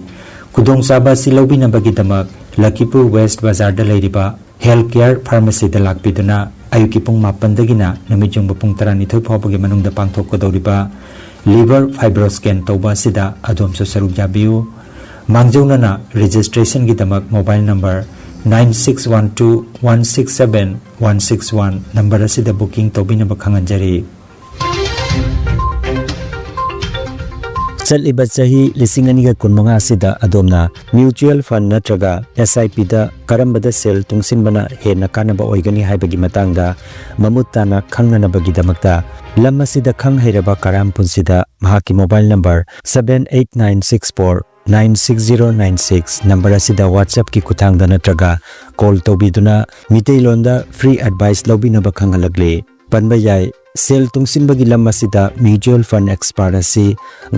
ꯈꯨꯗꯣꯡꯆꯥꯕ ꯑꯁꯤ ꯂꯧꯕꯤꯅꯕꯒꯤꯗꯃꯛ ꯂꯈꯤꯄꯨꯔ ꯋꯦꯁ꯭ꯠ ꯕꯖꯥꯔꯗ ꯂꯩꯔꯤꯕ ꯍꯦꯜꯊ ꯀꯦꯌꯔ ꯐꯥꯔꯃꯥꯁꯤꯗ ꯂꯥꯛꯄꯤꯗꯨꯅ ꯑꯌꯨꯛꯀꯤ ꯄꯨꯡ ꯃꯥꯄꯟꯗꯒꯤꯅ ꯅꯨꯃꯤꯠ ꯌꯨꯡꯕ ꯄꯨꯡ ꯇꯔꯥꯅꯤꯊꯣꯏ ꯐꯥꯎꯕꯒꯤ ꯃꯅꯨꯡꯗ ꯄꯥꯡꯊꯣꯛꯀꯗꯧꯔꯤꯕ ꯂꯤꯚꯔ ꯐꯥꯏꯕ꯭ꯔꯣꯁ꯭ꯀꯦꯟ ꯇꯧꯕ ꯑꯁꯤꯗ ꯑꯗꯣꯝꯁꯨ ꯁꯔꯨꯛ ꯌꯥꯕꯤꯌꯨ꯫ ꯃꯥꯡꯖꯧꯅꯅ ꯔꯦꯖꯤꯁꯇ꯭ꯔꯦꯁꯟꯒꯤꯗꯃꯛ mobile number nine six one two one six seven one six one number ꯑꯁꯤꯗ ꯕꯨꯀꯤꯡ ꯇꯧꯕꯤꯅꯕ ꯈꯪꯍꯟꯖꯔꯤ꯫ ꯆꯠꯂꯤꯕ ꯆꯍꯤ ꯂꯤꯁꯤꯡ ꯑꯅꯤꯒ ꯀꯨꯟꯃꯉꯥ ꯑꯁꯤꯗ ꯑꯗꯣꯝꯅ ꯃ꯭ꯌꯨꯆꯨꯑꯦꯜ ꯐꯟꯗ ꯅꯠꯇ꯭ꯔꯒ ꯑꯦꯁ ꯑꯥꯏ ꯄꯤꯗ ꯀꯔꯝꯕꯗ ꯁꯦꯜ ꯇꯨꯡꯁꯤꯟꯕꯅ ꯍꯦꯟꯅ ꯀꯥꯟꯅꯕ ꯑꯣꯏꯒꯅꯤ ꯍꯥꯏꯕꯒꯤ ꯃꯇꯥꯡꯗ ꯃꯃꯨꯠ ꯇꯥꯅ ꯈꯪꯅꯅꯕꯒꯤꯗꯃꯛꯇ ꯂꯝ ꯑꯁꯤꯗ ꯈꯪ ꯍꯩꯔꯕ ꯀꯔꯥꯝ ꯄꯨꯟꯁꯤꯗ ꯃꯍꯥꯛꯀꯤ mobile number seven eight nine six four nine six zero nine six number ꯑꯁꯤꯗ WhatsAppꯀꯤ ꯈꯨꯠꯊꯥꯡꯗ ꯅꯠꯇ꯭ꯔꯒ ꯀꯣꯜ ꯇꯧꯕꯤꯗꯨꯅ ꯃꯤꯇꯩꯂꯣꯟꯗ ꯐ꯭ꯔꯤ ꯑꯦꯗꯚꯥꯏꯁ ꯂꯧꯕꯤꯅꯕ ꯈꯪꯍꯜꯂꯛꯂꯤ꯫ ꯄꯟꯕ ꯌꯥꯏ, ꯁꯦꯜ ꯇꯨꯡꯁꯤꯟꯕꯒꯤ ꯂꯝ ꯑꯁꯤꯗ ꯃ꯭ꯌꯨꯆꯨꯑꯦꯜ ꯐꯟꯗ ꯑꯦꯛꯁꯄꯥꯔꯠ ꯑꯁꯤ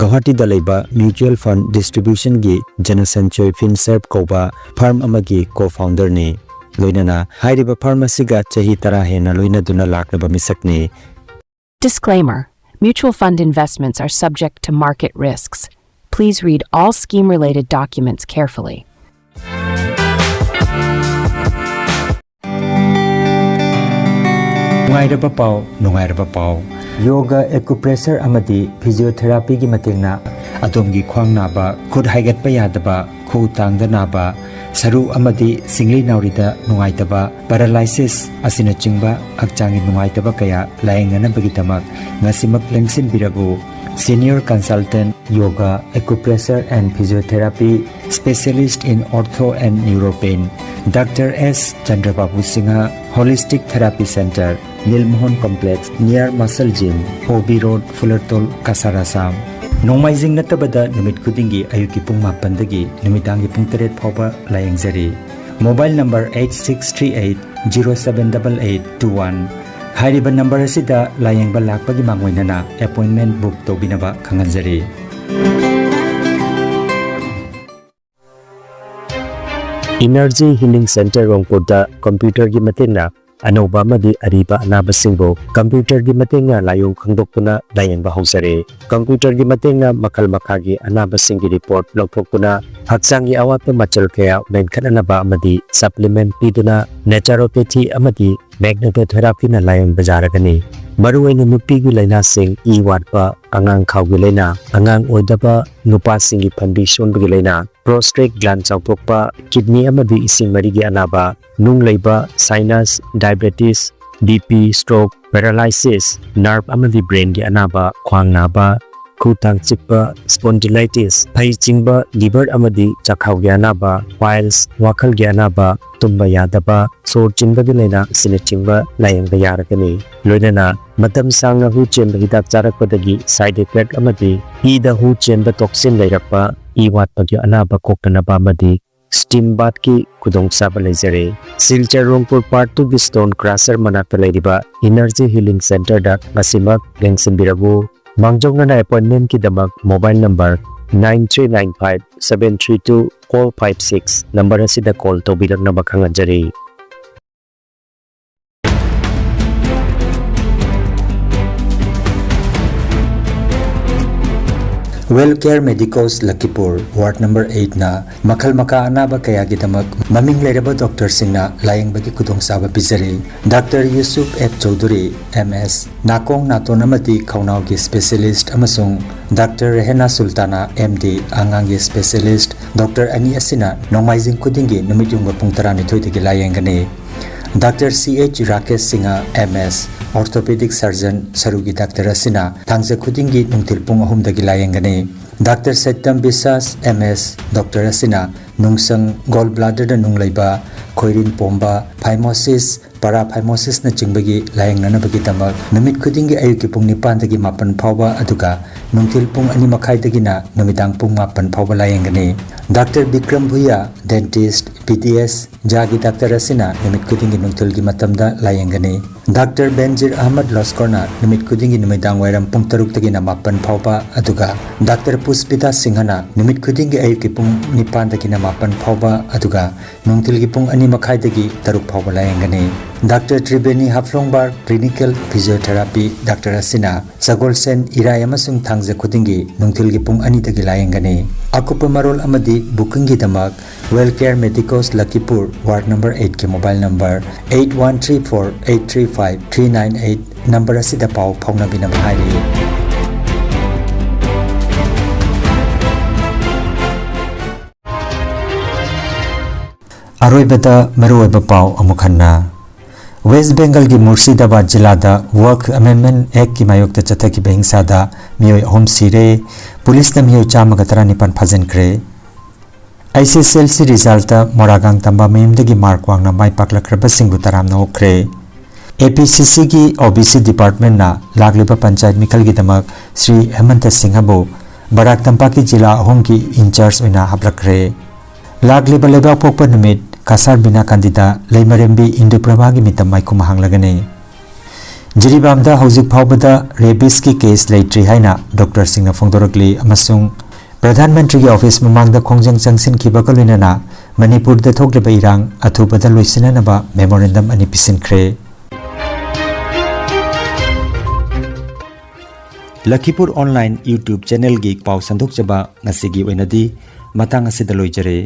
ꯒꯧꯍꯥꯇꯤꯗ ꯂꯩꯕ ꯃ꯭ꯌꯨꯆꯨꯑꯦꯜ ꯐꯟꯗ ꯗꯤꯁꯇ꯭ꯔꯤꯕ꯭ꯌꯨꯁꯟꯒꯤ ꯖꯅꯁꯟꯆꯣꯏ ꯐꯤꯟꯁꯔꯚ ꯀꯧꯕ ꯐꯔꯝ ꯑꯃꯒꯤ ꯀꯣ ꯐꯥꯎꯟꯗꯔꯅꯤ꯫ ꯂꯣꯏꯅꯅ ꯍꯥꯏꯔꯤꯕ ꯐꯔꯝ ꯑꯁꯤꯒ ꯆꯍꯤ ꯇꯔꯥ ꯍꯦꯟꯅ ꯂꯣꯏꯅꯗꯨꯅ ꯂꯥꯛꯂꯕ ꯃꯤꯁꯛꯅꯤ꯫ Disclaimer: Mutual fund investments are subject to market risks. Please read all scheme related documents carefully. ꯅꯨꯡꯉꯥꯏꯔꯕ ꯄꯥꯎ, ꯅꯨꯡꯉꯥꯏꯔꯕ ꯄꯥꯎ꯫ ꯌꯣꯒ, ꯑꯦꯀꯨꯄ꯭ꯔꯦꯁꯔ ꯑꯃꯗꯤ ꯐꯤꯖꯤꯑꯣꯊꯦꯔꯥꯄꯤꯒꯤ ꯃꯇꯦꯡꯅ ꯑꯗꯣꯝꯒꯤ ꯈ꯭ꯋꯥꯡ ꯅꯥꯕ, ꯈꯨꯠ ꯍꯥꯏꯒꯠꯄ ꯌꯥꯗꯕ, ꯈꯨꯎ ꯇꯥꯡꯗ ꯅꯥꯕ, ꯁꯔꯨ ꯑꯃꯗꯤ ꯁꯤꯡꯂꯤ ꯅꯥꯎꯔꯤꯗ ꯅꯨꯡꯉꯥꯏꯇꯕ, ꯄꯦꯔꯥꯂꯥꯏꯁꯤꯁ ꯑꯁꯤꯅꯆꯤꯡꯕ ꯍꯛꯆꯥꯡꯒꯤ ꯅꯨꯡꯉꯥꯏꯇꯕ ꯀꯌꯥ ꯂꯥꯌꯦꯡꯅꯅꯕꯒꯤꯗꯃꯛ ꯉꯁꯤꯃꯛ ꯂꯦꯡꯁꯤꯟꯕꯤꯔꯕꯨ꯫ Senior Consultant Yoga, Acupressure and Physiotherapy, Specialist in Ortho and Neuropain, Doctor S Chandrababu Singha, Holistic Therapy Center, Nilmohan Complex, near Muscle Gym, O B Road, Fulertol, Kasar, Assam. ꯅꯣꯡꯃꯥꯏꯖꯤꯡ ꯅꯠꯇꯕꯗ ꯅꯨꯃꯤꯠ ꯈꯨꯗꯤꯡꯒꯤ ꯑꯌꯨꯛꯀꯤ ꯄꯨꯡ ꯃꯥꯄꯟꯗꯒꯤ ꯅꯨꯃꯤꯗꯥꯡꯒꯤ ꯄꯨꯡ ꯇꯔꯦꯠ ꯐꯥꯎꯕ ꯂꯥꯌꯦꯡꯖꯔꯤ꯫ Mobile number eight six three eight zero seven double eight two one꯫ ꯍꯥꯏꯔꯤꯕ ꯅꯝꯕꯔ ꯑꯁꯤꯗ ꯂꯥꯌꯦꯡꯕ ꯂꯥꯛꯄꯒꯤ ꯃꯥꯡꯑꯣꯏꯅꯅ ꯑꯦꯄꯣꯏꯟꯃꯦꯟ ꯕꯨꯛ ꯇꯧꯕꯤꯅꯕ ꯈꯪꯍꯟꯖꯔꯤ꯫ Energy Healing Center ꯔꯣꯡꯄꯨꯔꯗ ꯀꯝꯄ꯭ꯌꯨꯇꯔꯒꯤ ꯃꯇꯦꯡꯅ ꯑꯅꯧꯕ ꯑꯃꯗꯤ ꯑꯔꯤꯕ ꯑꯅꯥꯕꯁꯤꯡꯕꯨ ꯀꯝꯄ꯭ꯌꯨꯇꯔꯒꯤ ꯃꯇꯦꯡꯅ ꯂꯥꯏꯑꯣꯡ ꯈꯪꯗꯣꯛꯇꯨꯅ ꯂꯥꯌꯦꯡꯕ ꯍꯧꯖꯔꯦ꯫ ꯀꯝꯄ꯭ꯌꯨꯇꯔꯒꯤ ꯃꯇꯦꯡꯅ ꯃꯈꯜ ꯃꯈꯥꯒꯤ ꯑꯅꯥꯕꯁꯤꯡꯒꯤ ꯔꯤꯄꯣꯔꯠ ꯂꯧꯊꯣꯛꯇꯨꯅ ꯍꯛꯆꯥꯡꯒꯤ ꯑꯋꯥꯠꯄ ꯃꯆꯜ ꯀꯌꯥ ꯃꯦꯟꯈꯠꯅꯅꯕ ꯑꯃꯗꯤ ꯁꯄ꯭ꯂꯤꯃꯦꯟ ꯄꯤꯗꯨꯅ ꯅꯦꯆꯔꯣꯄꯦꯊꯤ ꯑꯃꯗꯤ ꯃꯦꯒꯅꯦꯇꯣꯊꯦꯔꯥꯄꯤꯅ ꯂꯥꯌꯦꯡꯕ ꯌꯥꯔꯒꯅꯤ꯫ ꯃꯔꯨꯑꯣꯏꯅ ꯅꯨꯄꯤꯒꯤ ꯂꯥꯏꯅꯥꯁꯤꯡ, ꯏ ꯋꯥꯠꯄ, ꯑꯉꯥꯡ ꯈꯥꯎꯒꯤ ꯂꯥꯏꯅꯥ, ꯑꯉꯥꯡ ꯑꯣꯏꯗꯕ, ꯅꯨꯄꯥꯁꯤꯡꯒꯤ ꯐꯟꯕꯤ ꯁꯣꯟꯕꯒꯤ ꯂꯥꯏꯅꯥ, ꯄ꯭ꯔꯣꯁꯇꯦꯠ ꯒ꯭ꯂꯥꯟ ꯆꯥꯎꯊꯣꯛꯄ, ꯀꯤꯗꯅꯤ ꯑꯃꯗꯤ ꯏꯁꯤꯡ ꯃꯔꯤꯒꯤ ꯑꯅꯥꯕ, ꯅꯨꯡ ꯂꯩꯕ, sinus, diabetes, B P, stroke, paralysis, nerve ꯑꯃꯗꯤ ꯕ꯭ꯔꯦꯟꯒꯤ ꯑꯅꯥꯕ, ꯈ꯭ꯋꯥꯡ ꯅꯥꯕ, ꯈꯨ ꯊꯥꯡ ꯆꯤꯛꯄ, ꯁ꯭ꯄꯣꯟꯗꯤꯂꯥꯏꯇꯤꯁ, ꯐꯩ ꯆꯤꯡꯕ, ꯂꯤꯚꯔ ꯑꯃꯗꯤ ꯆꯥꯛꯈꯥꯎꯒꯤ ꯑꯅꯥꯕ, ꯄꯥꯏꯜꯁ, ꯋꯥꯈꯜꯒꯤ ꯑꯅꯥꯕ, ꯇꯨꯝꯕ ꯌꯥꯗꯕ, ꯁꯣꯔ ꯆꯤꯟꯕꯒꯤ ꯂꯥꯏꯅꯥ ꯑꯁꯤꯅꯆꯤꯡꯕ ꯂꯥꯌꯦꯡꯕ ꯌꯥꯔꯒꯅꯤ꯫ ꯂꯣꯏꯅꯅ ꯃꯇꯝ ꯁꯥꯡꯅ ꯍꯨ ꯆꯦꯟꯕ ꯍꯤꯗꯥꯛ ꯆꯥꯔꯛꯄꯗꯒꯤ ꯁꯥꯏꯗ ꯏꯐꯦꯛ ꯑꯃꯗꯤ ꯏꯗ ꯍꯨ ꯆꯦꯟꯕ ꯇꯣꯛꯁꯤꯟ ꯂꯩꯔꯛꯄ, ꯏ ꯋꯥꯠꯄꯒꯤ ꯑꯅꯥꯕ ꯀꯣꯛꯇꯅꯕ ꯑꯃꯗꯤ ꯁ꯭ꯇꯤꯝ ꯕꯥꯊꯀꯤ ꯈꯨꯗꯣꯡꯆꯥꯕ ꯂꯩꯖꯔꯦ꯫ ꯁꯤꯜꯆꯔ ꯔꯣꯡꯄꯨꯔ ꯄꯥꯔꯠ ꯇꯨꯒꯤ ꯁ꯭ꯇꯣꯟ ꯀ꯭ꯔꯁꯔ ꯃꯅꯥꯛꯇ ꯂꯩꯔꯤꯕ ꯏꯅꯔꯖꯤ ꯍꯤꯂꯤꯡ ꯁꯦꯟꯇꯔꯗ ꯉꯁꯤꯃꯛ ꯂꯦꯡꯁꯤꯟꯕꯤꯔꯛꯎ꯫ ꯃꯥꯡꯖꯧꯅꯅ ꯑꯦꯄꯣꯏꯟꯃꯦꯟꯠꯀꯤꯗꯃꯛ mobile number nine three nine five seven three two four five six number ꯑꯁꯤꯗ ꯀꯣꯜ ꯇꯧꯕꯤꯔꯛꯅꯕ ꯈꯪꯍꯟꯖꯔꯤ꯫ Well Care Medicos Lakhipur, Ward number eight ꯅ ꯃꯈꯜ ꯃꯈꯥ ꯑꯅꯥꯕ ꯀꯌꯥꯒꯤꯗꯃꯛ ꯃꯃꯤꯡ ꯂꯩꯔꯕ ꯗꯣꯛꯇꯔꯁꯤꯡꯅ ꯂꯥꯌꯦꯡꯕꯒꯤ ꯈꯨꯗꯣꯡꯆꯥꯕ ꯄꯤꯖꯔꯤ꯫ Doctor Yusuf F Chowdhury, M S, ꯅꯥꯀꯣꯡ ꯅꯥꯇꯣꯟ ꯑꯃꯗꯤ ꯈꯧꯅꯥꯎꯒꯤ ꯁ꯭ꯄꯦꯁꯤꯌꯦꯂꯤꯁꯠ, ꯑꯃꯁꯨꯡ doctor Rehena Sultana, M D, ꯑꯉꯥꯡꯒꯤ ꯁ꯭ꯄꯦꯁꯤꯌꯦꯂꯤꯁꯠ꯫ ꯗꯣꯛꯇꯔ ꯑꯅꯤ ꯑꯁꯤꯅ ꯅꯣꯡꯃꯥꯏꯖꯤꯡ ꯈꯨꯗꯤꯡꯒꯤ ꯅꯨꯃꯤꯠ ꯌꯨꯡꯕ ꯄꯨꯡ ꯇꯔꯥꯅꯤꯊꯣꯏꯗꯒꯤ ꯂꯥꯌꯦꯡꯒꯅꯤ꯫ ꯗꯥꯛꯇꯔ ꯁꯤ ꯑꯩꯆ ꯔꯥꯀꯦꯁ ꯁꯤꯡꯍ, ꯑꯦꯝ ꯑꯦꯁ, orthopedic surgeon, ꯁꯔꯨꯒꯤ ꯗꯥꯛꯇꯔ ꯑꯁꯤꯅ ꯊꯥꯡꯖ ꯈꯨꯗꯤꯡꯒꯤ ꯅꯨꯡꯊꯤꯜ ꯄꯨꯡ ꯑꯍꯨꯝꯗꯒꯤ ꯂꯥꯌꯦꯡꯒꯅꯤ꯫ ꯗꯥꯛꯇꯔ ꯁꯩꯇꯝ ꯕꯤꯁꯥꯁ, ꯑꯦꯝ ꯑꯦꯁ, ꯗꯣꯛꯇꯔ ꯑꯁꯤꯅ ꯅꯨꯡꯁꯪ, gall bladderꯗ ꯅꯨꯡ ꯂꯩꯕ, ꯈꯣꯏꯔꯤꯟ ꯄꯣꯝꯕ, phimosis, paraphimosisꯅꯆꯤꯡꯕꯒꯤ ꯂꯥꯌꯦꯡꯅꯅꯕꯒꯤꯗꯃꯛ ꯅꯨꯃꯤꯠ ꯈꯨꯗꯤꯡꯒꯤ ꯑꯌꯨꯛꯀꯤ ꯄꯨꯡ ꯅꯤꯄꯥꯟꯗꯒꯤ ꯃꯥꯄꯟ ꯐꯥꯎꯕ, ꯑꯗꯨꯒ ꯅꯨꯡꯊꯤꯜ ꯄꯨꯡ ꯑꯅꯤ ꯃꯈꯥꯏꯗꯒꯤꯅ ꯅꯨꯃꯤꯗꯥꯡ ꯄꯨꯡ ꯃꯥꯄꯟ ꯐꯥꯎꯕ ꯂꯥꯌꯦꯡꯒꯅꯤ꯫ ꯗꯥꯛꯇꯔ ꯕꯤꯀ꯭ꯔꯝ ꯚꯨꯌꯥ, dentist, ꯄꯤ ꯗꯤ ꯑꯦꯁ, ꯖꯥꯒꯤ ꯗꯥꯛꯇꯔ ꯑꯁꯤꯅ ꯅꯨꯃꯤꯠ ꯈꯨꯗꯤꯡꯒꯤ ꯅꯨꯡꯊꯤꯜꯒꯤ ꯃꯇꯝꯗ ꯂꯥꯌꯦꯡꯒꯅꯤ꯫ ꯗꯥꯛꯇꯔ ꯕꯦꯟꯖꯤꯔ ꯑꯍꯃꯗ ꯂꯣꯁꯀꯣꯔꯅ ꯅꯨꯃꯤꯠ ꯈꯨꯗꯤꯡꯒꯤ ꯅꯨꯃꯤꯗꯥꯡ ꯋꯥꯏꯔꯝ ꯄꯨꯡ ꯇꯔꯨꯛꯇꯒꯤꯅ ꯃꯥꯄꯟ ꯐꯥꯎꯕ, ꯑꯗꯨꯒ ꯗꯥꯛꯇꯔ ꯄꯨꯁꯄꯤꯇꯥ ꯁꯤꯡꯍꯅ ꯅꯨꯃꯤꯠ ꯈꯨꯗꯤꯡꯒꯤ ꯑꯌꯨꯛꯀꯤ ꯄꯨꯡ ꯅꯤꯄꯥꯟꯗꯒꯤꯅ ꯃꯥꯄꯟ ꯐꯥꯎꯕ, ꯑꯗꯨꯒ ꯅꯨꯡꯊꯤꯜꯒꯤ ꯄꯨꯡ ꯑꯅꯤ ꯃꯈꯥꯏꯗꯒꯤ ꯇꯔꯨꯛ ꯐꯥꯎꯕ ꯂꯥꯌꯦꯡꯒꯅꯤ꯫ Doctor Triveni ꯍꯥꯐꯂꯣꯡꯕꯥꯔ, clinical physiotherapy doctor ꯑꯁꯤꯅ ꯁꯒꯣꯜꯁꯦꯟ, ꯏꯔꯥꯏ ꯑꯃꯁꯨꯡ ꯊꯥꯡꯖ ꯈꯨꯗꯤꯡꯒꯤ ꯅꯨꯡꯊꯤꯜꯒꯤ ꯄꯨꯡ ꯑꯅꯤꯗꯒꯤ ꯂꯥꯌꯦꯡꯒꯅꯤ꯫ ꯑꯀꯨꯞꯄ ꯃꯔꯣꯜ ꯑꯃꯗꯤ bookingꯒꯤꯗꯃꯛ Well Care Medicos ꯂꯈꯤꯄꯨꯔ, ward number eightꯀꯤ mobile number eight one three four eight three five three nine eight number ꯑꯁꯤꯗ ꯄꯥꯎ ꯐꯥꯎꯅꯕꯤꯅꯕ ꯍꯥꯏꯔꯤ꯫ ꯑꯔꯣꯏꯕꯗ ꯃꯔꯨꯑꯣꯏꯕ ꯄꯥꯎ ꯑꯃꯨꯛ ꯍꯟꯅ꯫ ꯋꯦꯁ꯭ꯠ ꯕꯦꯡꯒꯜꯒꯤ ꯃꯨꯔꯁꯤꯗꯥꯕꯥꯗ ꯖꯤꯂꯥꯗ Work Amendment Actꯀꯤ ꯃꯥꯌꯣꯛꯇ ꯆꯠꯊꯈꯤꯕ ꯍꯤꯡꯁꯥꯗ ꯃꯤꯑꯣꯏ ꯑꯍꯨꯝ ꯁꯤꯔꯦ, ꯄꯨꯂꯤꯁꯅ ꯃꯤꯑꯣꯏ ꯆꯥꯝꯃꯒ ꯇꯔꯥꯅꯤꯄꯥꯟ ꯐꯥꯖꯤꯟꯈ꯭ꯔꯦ꯫ ꯑꯩꯆ ꯑꯦꯁ ꯑꯦꯜ ꯁꯤ resultꯇ ꯃꯣꯔꯥꯒꯥꯡ ꯇꯝꯕ ꯃꯌꯨꯝꯗꯒꯤ mark ꯋꯥꯡꯅ ꯃꯥꯏ ꯄꯥꯛꯂꯛꯈ꯭ꯔꯕꯁꯤꯡꯕꯨ ꯇꯔꯥꯝꯅ ꯑꯣꯛꯈ꯭ꯔꯦ꯫ ꯑꯦ ꯄꯤ ꯁꯤ ꯁꯤꯒꯤ ꯑꯣ ꯕꯤ ꯁꯤ departmentꯅ ꯂꯥꯛꯂꯤꯕ ꯄꯟꯆꯥꯌꯠ ꯃꯤꯈꯜꯒꯤꯗꯃꯛ ꯁ꯭ꯔꯤ ꯍꯦꯃꯟꯇ ꯁꯤꯡꯍꯕꯨ ꯕꯔꯥꯛ ꯇꯝꯄꯥꯛꯀꯤ ꯖꯤꯂꯥ ꯑꯍꯨꯝꯒꯤ in charge ꯑꯣꯏꯅ ꯍꯥꯞꯂꯛꯈ꯭ꯔꯦ꯫ ꯂꯥꯛꯂꯤꯕ ꯂꯩꯕꯥꯛꯄꯣꯛꯄ ꯅꯨꯃꯤꯠ ꯀꯁꯥꯔ ꯕꯤꯅꯥ ꯀꯥꯟꯗꯤꯗ ꯂꯩꯃꯔꯦꯝꯕꯤ ꯏꯟꯗꯨꯄ꯭ꯔꯚꯥꯒꯤ ꯃꯤꯇꯝ ꯃꯥꯏꯈꯨꯝ ꯍꯥꯡꯂꯒꯅꯤ꯫ ꯖꯤꯔꯤꯕꯥꯝꯗ ꯍꯧꯖꯤꯛ ꯐꯥꯎꯕꯗ rabiesꯀꯤ case ꯂꯩꯇ꯭ꯔꯤ ꯍꯥꯏꯅ ꯗꯣꯛꯇꯔꯁꯤꯡꯅ ꯐꯣꯡꯗꯣꯔꯛꯂꯤ ꯑꯃꯁꯨꯡ ꯄ꯭ꯔꯙꯥꯟ ꯃꯟꯇ꯭ꯔꯤꯒꯤ ꯑꯣꯐꯤꯁ ꯃꯃꯥꯡꯗ ꯈꯣꯡꯖꯪ ꯆꯪꯁꯤꯟꯈꯤꯕꯒ ꯂꯣꯏꯅꯅ ꯃꯅꯤꯄꯨꯔꯗ ꯊꯣꯛꯂꯤꯕ ꯏꯔꯥꯡ ꯑꯊꯨꯕꯗ ꯂꯣꯏꯁꯤꯟꯅꯅꯕ memorandum ꯑꯅꯤ ꯄꯤꯁꯤꯟꯈ꯭ꯔꯦ꯫ ꯂꯈꯤꯄꯨꯔ online YouTube channelꯒꯤ ꯄꯥꯎ ꯁꯟꯗꯣꯛꯆꯕ ꯉꯁꯤꯒꯤ ꯑꯣꯏꯅꯗꯤ ꯃꯇꯥꯡ ꯑꯁꯤꯗ ꯂꯣꯏꯖꯔꯦ꯫